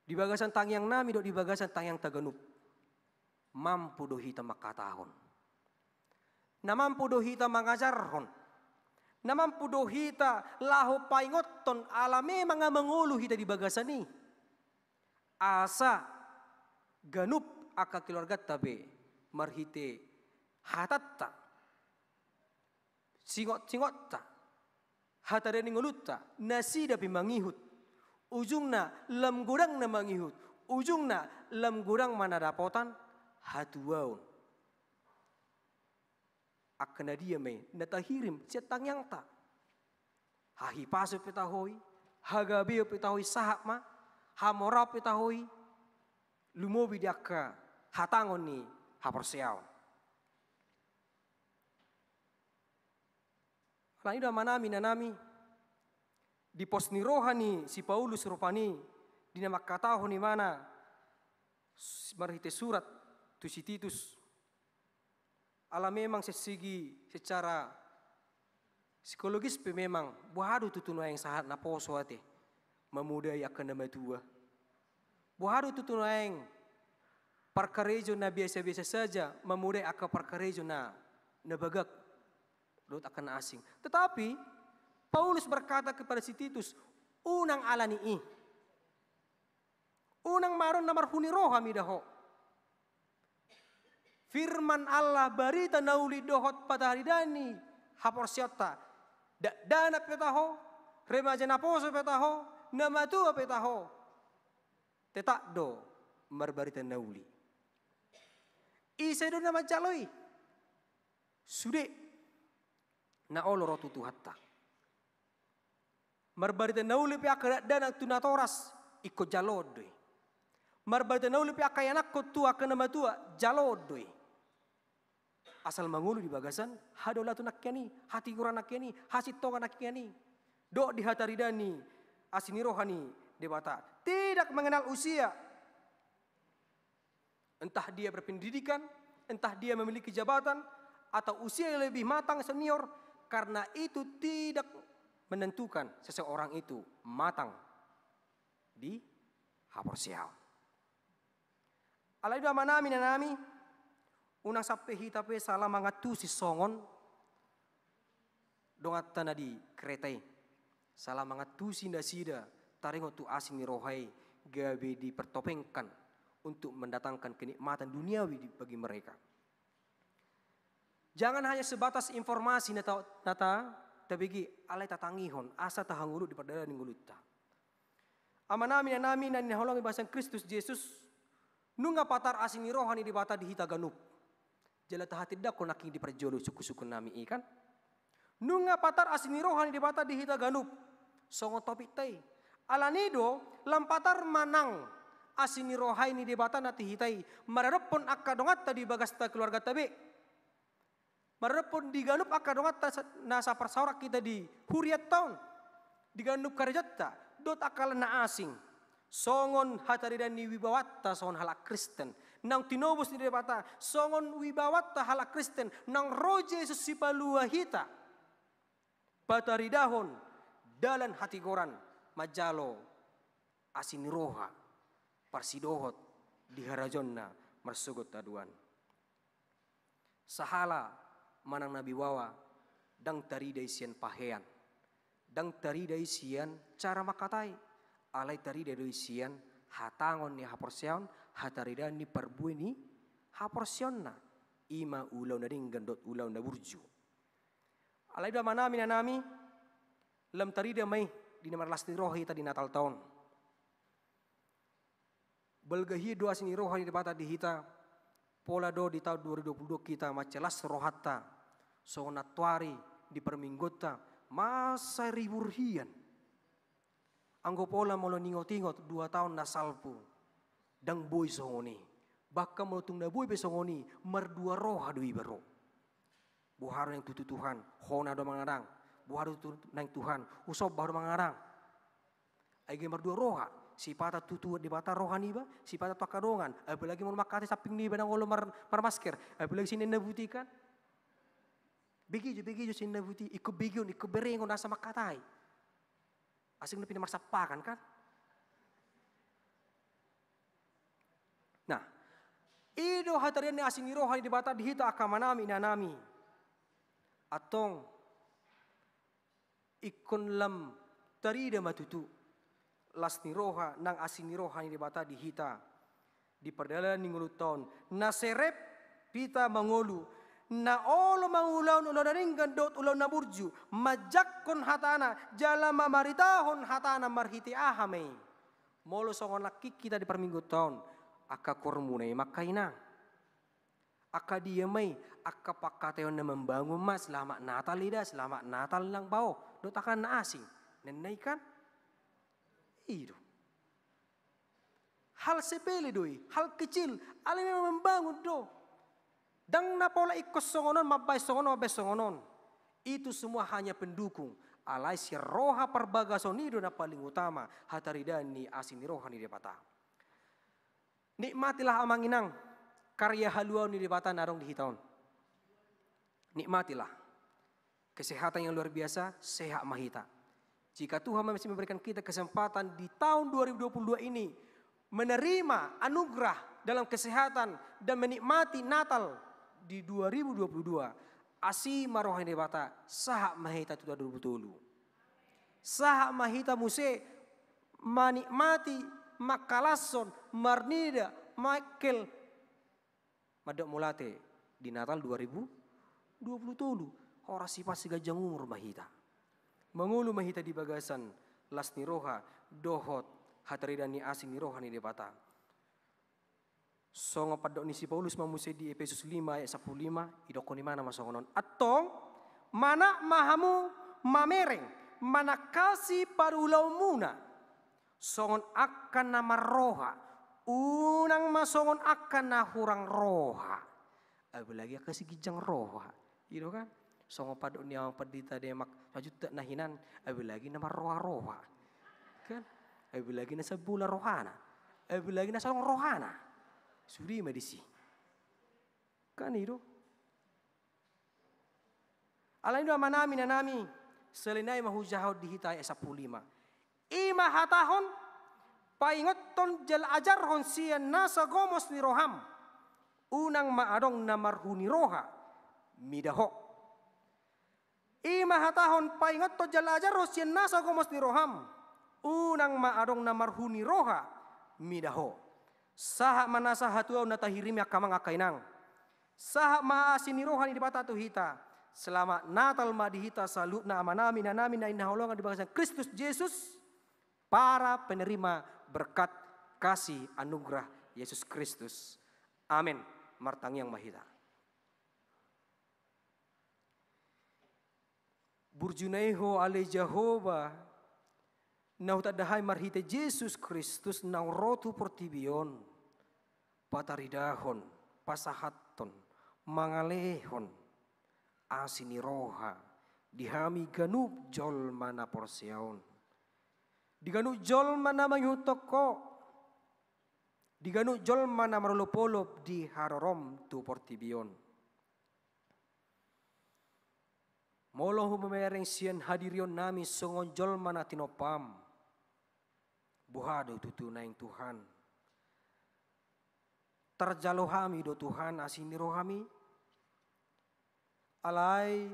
di bagasan tangiangnami dohot di bagasan tangiangta ganup, mampu do hita mangkatahon. Na mampu do hita mangajarhon. Na mampu do hita laho paingothon ala memang nga mangolu hita di bagasan i. Asa ganup angka keluarganta be marhite hatanta, singot-singotta, hataridaan ni ngolunta, nasida pe mangihut. Ujungna lam godang na mangihut, ujungna lam godang ma na dapotan hatuaon. Angka na dia ma i na tahirim sian tangiangta. Hahipason pe taho i, hagabeon pe taho i sahat ma, hamoraon pe taho i, lumobi di angka hatangon ni haporseaon. Alani i do amanami inanami, di pos ni roha ni si Paulus rupani, di na mangkatahon imana s-, marhite surat tu si Titus. Ala memang sian segi secara psikologis pe memang, boha do tutu nuaeng sahat naposo ate mamodai angka na matua. Boha do tutu nuaeng parkarejo na biasa-biasa saja mamodai angka parkarejo na, na bagak dohot angka na asing. Tetapi Paulus berkata kepada si Titus, unang alani i. Unang maron na marhuni roha mida ho. Firman Allah, barita na uli dohot pataridaan ni haporseaonta. Dakdanak pe taho, remaja naposo pe taho, na matua pe taho, tetap do marbarita na uli. Ise do na manjalo i? Sude na olo ro tu Tuhanta. Marbarita na uli pe angka dakdanak tu natoras, ingkon jaloon do i. Marbarita na uli pe angka ianakhon tu angka na matua, jaloon do i. Asal mangolu di bagasan hadaulaton nangkin i, hatigoran nangkin i, hasintongan nangkin i. Dohot di hataridaan ni asi ni roha ni Debata. Tidak mengenal usia. Entah dia berpendidikan, entah dia memiliki jabatan, atau usia yang lebih matang, senior, karena itu tidak menentukan seseorang itu matang di haporseaon. Alai do amanami, inanami, unang sampe hita pe sala mangantusi songon donganta na di Kreta i. Sala mangantusi nasida taringot tu asi ni roha i, gabe dipertopengkan untuk mendatangkan kenikmatan duniawi di, bagi mereka. Jangan hanya sebatas informasi na ta, na ta, tabege, alai tatangihon, asa tahangoluhon di pardalanan ni ngolunta. Amanami, inanami, na hinaholongi bagasan Kristus Jesus, nunga patar asi ni roha ni Debata di hita ganup. Jala tahatindangkon nangkin di parjolo sungkunsungkunnami i, kan? Nunga patar asi ni roha ni Debata di hita ganup. Songon topikta i. Alani do, lam patar manang asi ni roha i ni Debata na tu hita i maradophon angka donganta di bagasta keluarganta be. Maradophon di ganup angka donganta sa-, na saparsaoran hita di hurianta on, di ganup karejanta, dohot angka na asing. Songon hataridaan ni wibawanta songon halak Kristen. Naung tinobus ni Debata, songon wibawanta halak Kristen, naung ro Jesus sipalua hita. Pataridahon dalan hatigoran manjalo asi ni roha, parsidohot di harajaonna marsogot haduan. Sahala manang na wibawa, ndang tarida i sian pahean, ndang tarida i sian cara mangkatai, alai tarida do i sian hatangon ni haporseaon, hataridaan ni parbue ni haporseaonna, i ma ulaon na denggan dohot ulaon na burju. Alai do amanami, inanami, lam tarida ma i di na marlas ni roha hita di Natalta on. Balga hian do asi ni roha ni Debata di hita, pola do di taon dua ribu dua puluh dua hita mansai las rohanta, songon antuari di parmingguonta, mansai ribur hian. Anggo pola molo niingot-ingot dua taon na salpu, ndang boi songon i. Bahkan molo tung na boi pe songon i, mardua roha do iba ro. Boha do naeng tutu Tuhan, hona do mangadang. Boha do tutu naeng Tuhan, husomba do mangadang. Ai gabe mardua roha, sipata tutu Debata roha niba, sipata tu angka dongan. Apalagi molo mangkatai samping niba ndang olo mar-, marmasker, apalagi sian na buti kan. Bege jo, bege jo sian na buti, ingkon begeon, ingkon berengon asa mangkatai. Asing na pina marsampakan kan. Nah, i do hataridaan ni asi ni roha ni Debata di hita angka amanami, inanami. Antong ingkon lam tarida ma tutu las ni roha nang asi ni roha ni Debata di hita di pardalanan ni ngolunta on, na serep hita mangolu, na olo mangulahon ulaon na denggan dohot ulaon na burju, manjangkon hatana jala mamaritahon hatana marhite aha ma i. Molo songon nangkin hita di parmingguonta on, angka koormuna i ma angka inang. Angka dia ma i, angka pangkataion na mambangun ma, selamat Natal ida, selamat Natal nang bao, dohot angka na asing. Ninna i kan? I do. Hal sepele do i, hal kecil, alai memang mambangun do. Ndang na pola ingkon songon on, mambaen songon on, mambaen songon on. Itu semua hanya pendukung. Alai sian roha parbagason i do na paling utama, hataridaan ni asi ni roha ni Debata. Nikmatilah amang inang, karya haluaon ni Debata na adong di hita on. Nikmatilah. Kesehatan yang luar biasa, sehat ma hita. Jika Tuhan masih memberikan kita kesempatan di tahun dua ribu dua puluh dua ini menerima anugerah dalam kesehatan dan menikmati Natal di dua ribu dua puluh dua, asi ma roha ni Debata, sahat ma hita tu dua ribu dua puluh tolu. Sahat ma hita muse manikmati, mangkalashon, marnida, mangkel, mandok mauliate di Natal dua ribu dua puluh tolu. Horas sipasahat ganjang umur ma hita. Mangolu ma hita di bagasan las ni roha dohot hataridaan ni asi ni roha ni Debata. Songon pandok ni si Paulus ma muse di Epesus lima ayat sampulu lima, idokkon ibana ma songon on. Antong, manat ma hamu mamereng, manangkasi parulaonmuna. Songon angka na marroha, unang ma songon angka na hurang roha. Apalagi angka siginjang roha. I do kan? Songon pandok ni amang pandita Demak, sajuntak na hinan, apalagi na marroha-roha. Kan? Apalagi na sambola rohana. Apalagi na solhot rohana. Sude ma disi. Kan i do. Alani do amanami, inanami, selain i ma hujahahon di hita ayat sampulu lima. I ma hatahon, paingothon jala ajarhon sian nasa gomos ni roham. Unang ma adong na marhuni roha mida ho. I ma hatahon, paingothon jala ajarhon sian nasa gomos ni roham. Unang ma adong na marhuni roha mida ho. Sahat ma nasa hatuaon na tahirimi angka amang angka inang. Sahat ma asi ni roha ni Debata tu hita. Selamat Natal ma di hita saluhutna amanami, inanami na hinaholongan di bagasan Kristus Jesus, para penerima berkat kasih anugerah Yesus Kristus. Amen. Martangiang ma hita. Burju na i Ho ale Jahowa, Na hutanda hami marhite Jesus Kristus naung ro tu portibi on, pataridahon, pasahathon, mangalehon asi ni roha di hami ganup jolma na porsea on. Di ganup jolma na mangihuthon Ho, di ganup jolma na marolopolop di harorom tu portibi on. Molo humamereng sian hadirionnami songon jolma na tinompam, boha do tutu naeng Tuhan? Tarjalo hami do Tuhan asi ni rohami? Alai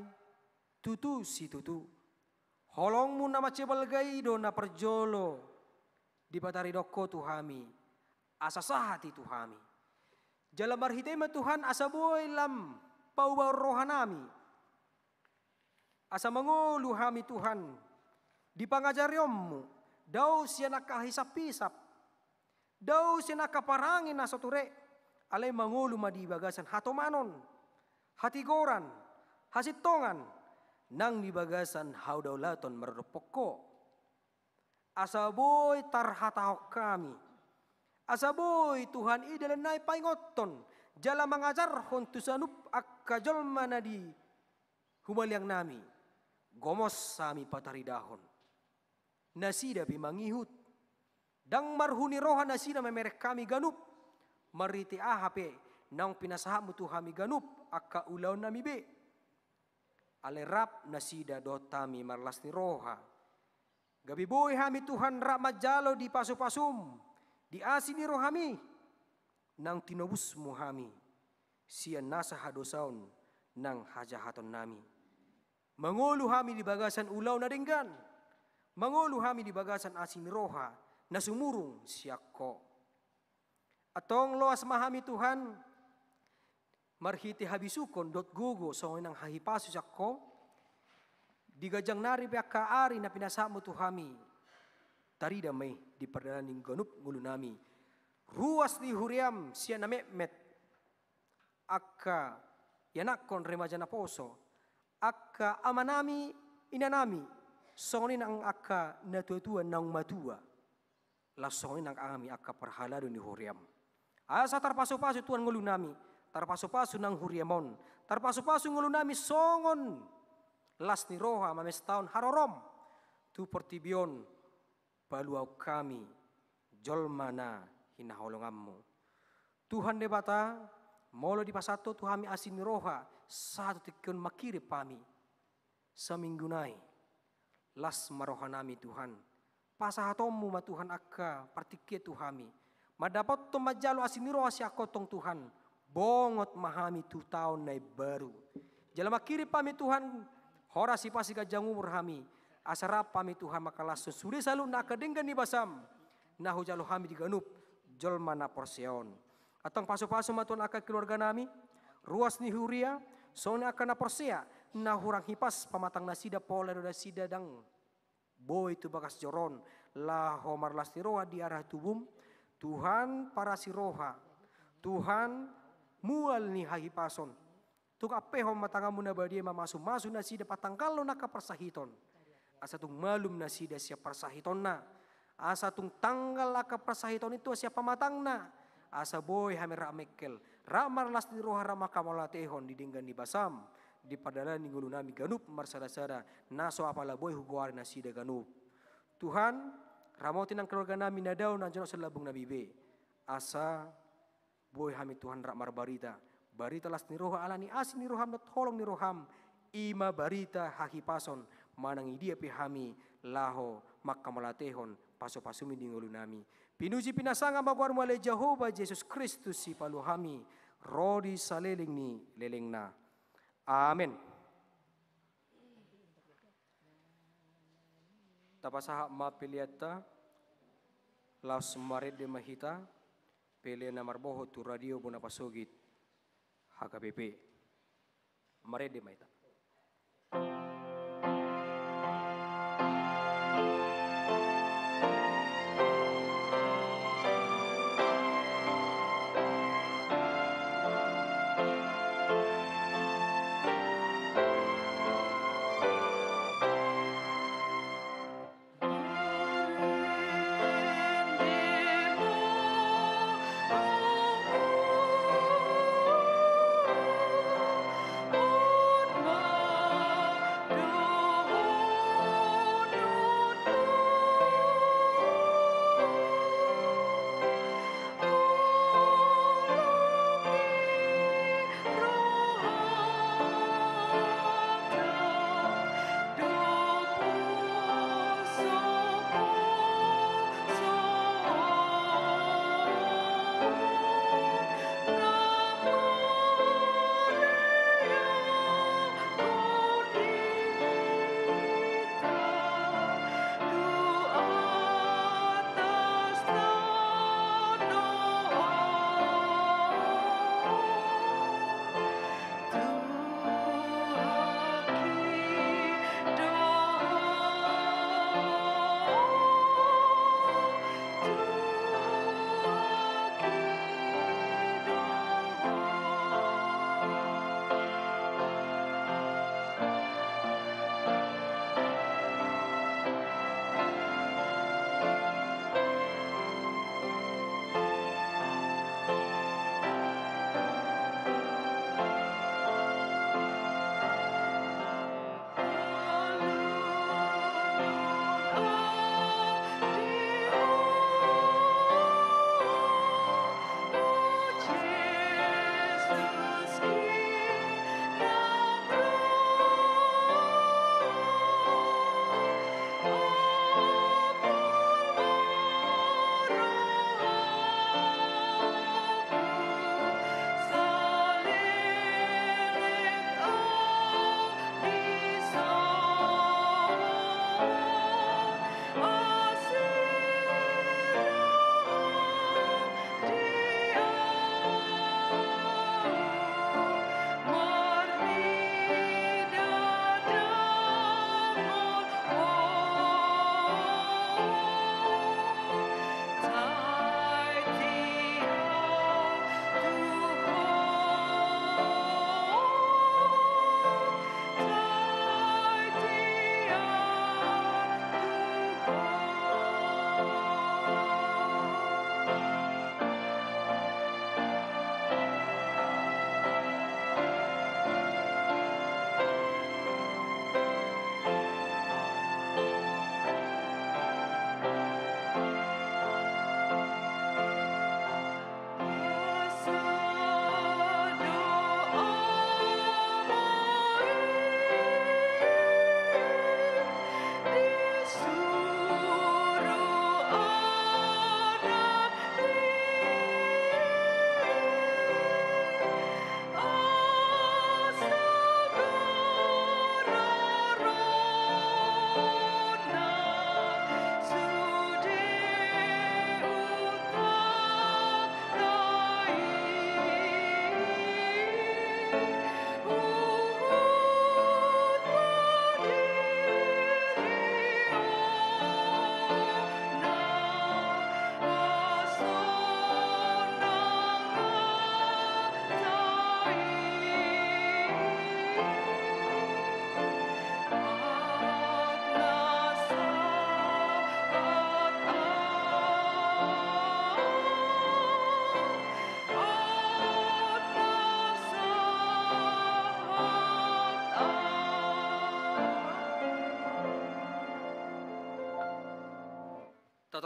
tutu situtu, holongmu na mansai balga i do na parjolo dipataridahon Ho tu hami, asa sahat i tu hami. Jala marhite i ma Tuhan asa boi lam paubahon rohanami, asa mangolu hami Tuhan di pangajarionmu, dao sian angka hisaphisap, dao sian angka parange na so ture, alai mangolu ma di bagasan hatomanon, hatigoran, hasintongan, nang di bagasan hadaulaton maradophon Ho. Asa boi tarhatahon hami, asa boi Tuhan i dalan nai paingothon, jala mangajarhon tu salup angka jolma na di humaliangnami, gomos hami pataridahon. Nasida pe mangihut. Ndang marhuni roha nasida mamereng hami ganup, marhite aha pe naung pinasahatmu tu hami ganup angka ulaonnami be. Alai rap nasida dohot hami marlas ni roha. Gabe boi hami Tuhan rap manjalo di pasupasum, di asi ni rohami, naung tinobusmu hami sian nasa hadosaon nang hajahatonnami. Mangolu hami di bagasan ulaon na denggan, mangolu hami di bagasan asi ni roha na sumurung sian Ho. Antong loas ma hami Tuhan, marhite habisuhon dohot gogo songon i nang hahipason sian Ho, di ganjang nari pe angka ari na pinasahatmu tu hami, tarida ma i di pardalanan ni ganup ngolunami. Ruas ni huriam sian na metmet, angka ianakhon remaja naposo, angka amanami, inanami, songon i nang angka natuatua naung matua, laos songon i nang hami angka parhalado ni huriam. Asa tarpasupasu Tuhan ngolunami, tarpasupasu nang huriam on, tarpasupasu ngolunami songon las ni roha mamestahon harorom tu portibi on, paluahon hami jolma na hinaholonganmu. Tuhan Debata, molo dipasahat Ho tu hami asi ni roha sahat tu tingki on manghirim hami saminggu nai, las ma rohanami Tuhan. Pasahatonmu ma Tuhan angka partingkian tu hami, mandapothon manjalo asi ni roha sian Ho antong Tuhan, bongot ma hami tu taon na imbaru. Jala manghirim hami Tuhan horas hipas ganjang umur hami, asa rap hami Tuhan mangkalashon sude saluhutna angka denggan ni basam na hujalo hami di ganup jolma na porsea on. Antong pasupasu ma Tuhan angka keluarganami, ruas ni huria, songon i angka na porsea na hurang hipas pamatang nasida pola do nasida ndang boi tu bagas joro on laho marlas ni roha di ari tubum. Tuhan parasi roha, Tuhan mual ni hahipason, tung ampehon ma tanganmu na badia mamasumasu nasida, patanggalhon angka parsahiton, asa tung malum nasida sian parsahitonna, asa tung tanggal angka parsahitonna i sian pamatangna, asa boi hami rap mengkel, rap marlas ni roha, rap mangkamauliatehon di denggan ni basam, di pardalanan ni ngolunami ganup marsadasada, na so apala boi hugoari nasida ganup. Tuhan, ramoti nang keluarganami na dao na jonok sian lambungnami be, asa boi hami Tuhan rap marbarita, barita las ni roha ala ni asi ni roham dohot holong ni roham, i ma barita hahipason, manang i dia pe hami laho mangkamauliatehon pasupasumi di ngolunami. Pinuji pinasangap ma goarmu ale Jahowa Jesus Kristus, Sipalu hami ro di saleleng ni lelengna. Amen. Tapasahat ma peleanta, laos marende ma hita, pelean na marbohot tu Radio Bona Pasogit, H K B P. Marende ma hita.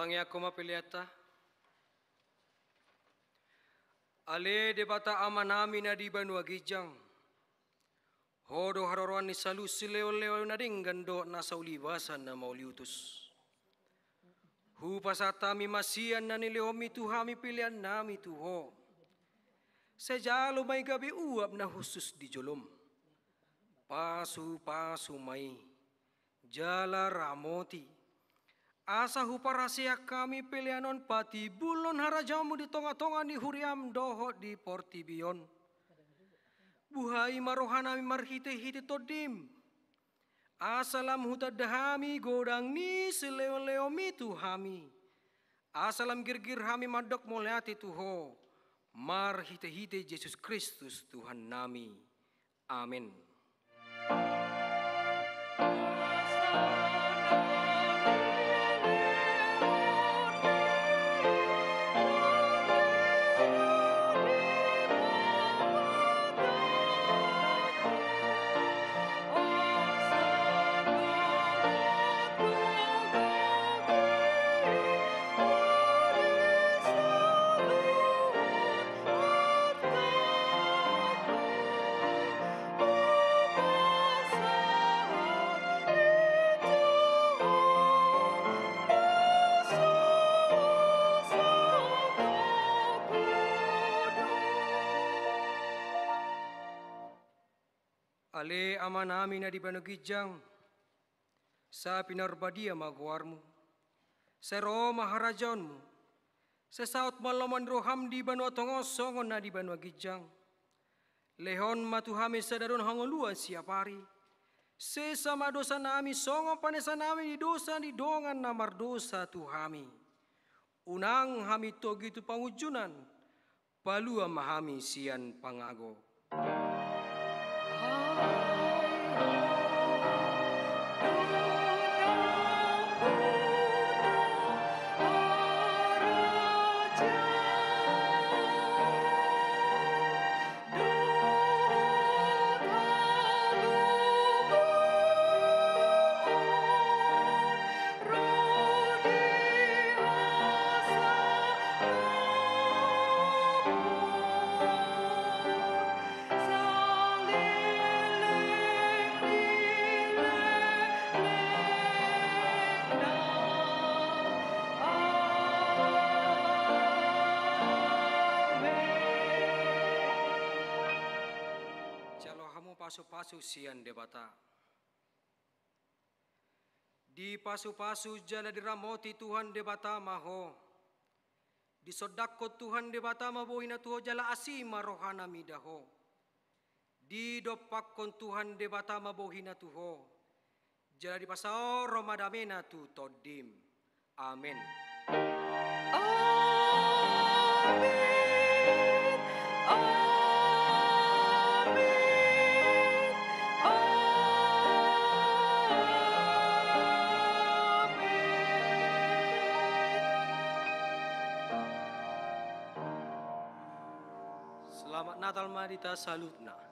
Tangiangkon ma peleanta. Ale Debata Amanami na di banua ginjang, Ho do haroroan ni saluhut silehonlehon na denggan dohot nasa ulibasan na mauliutus. Hupasahat hami ma sian na nilehonmi tu hami peleannami tu Ho. Sai jalo ma i gabe uap na hushus di jolom. Pasupasu ma i jala ramoti, asa huparaseak hami pelean on patimbulhon harajaonmu di tongatonga ni huriam dohot di portibi on. Buhai ma rohanami marhitehite Tondim, asa lam hutanda hami godang ni silehonlehonmi tu hami, asa lam girgir hami mandok mauliate tu Ho marhitehite Jesus Kristus Tuhannami. Amen. Ale Amanami na di banua ginjang, sai pinarbadia ma goarmu. Sai ro ma harajaonmu. Sai saut ma lomo ni roham di banua tonga on songon na di banua ginjang. Lehon ma tu hami sadari on hangoluan siapari. Sesa ma dosanami songon panesanami di dosa ni dongan na mardosa tu hami. Unang hami togi tu pangunjunan, palua ma hami sian pangago. Jalo hamu pasupasu sian Debata. Dipasupasu jala diramoti Tuhan Debata ma ho. Disondangkon Tuhan Debata ma bohina tu ho jala asi ma rohana mida ho. Didompakkon Tuhan Debata ma bohina tu ho. Jala dipasaor ma damena tu tondim. Amen. Amen. Amen. Amen. Selamat Natal ma di hita saluhutna.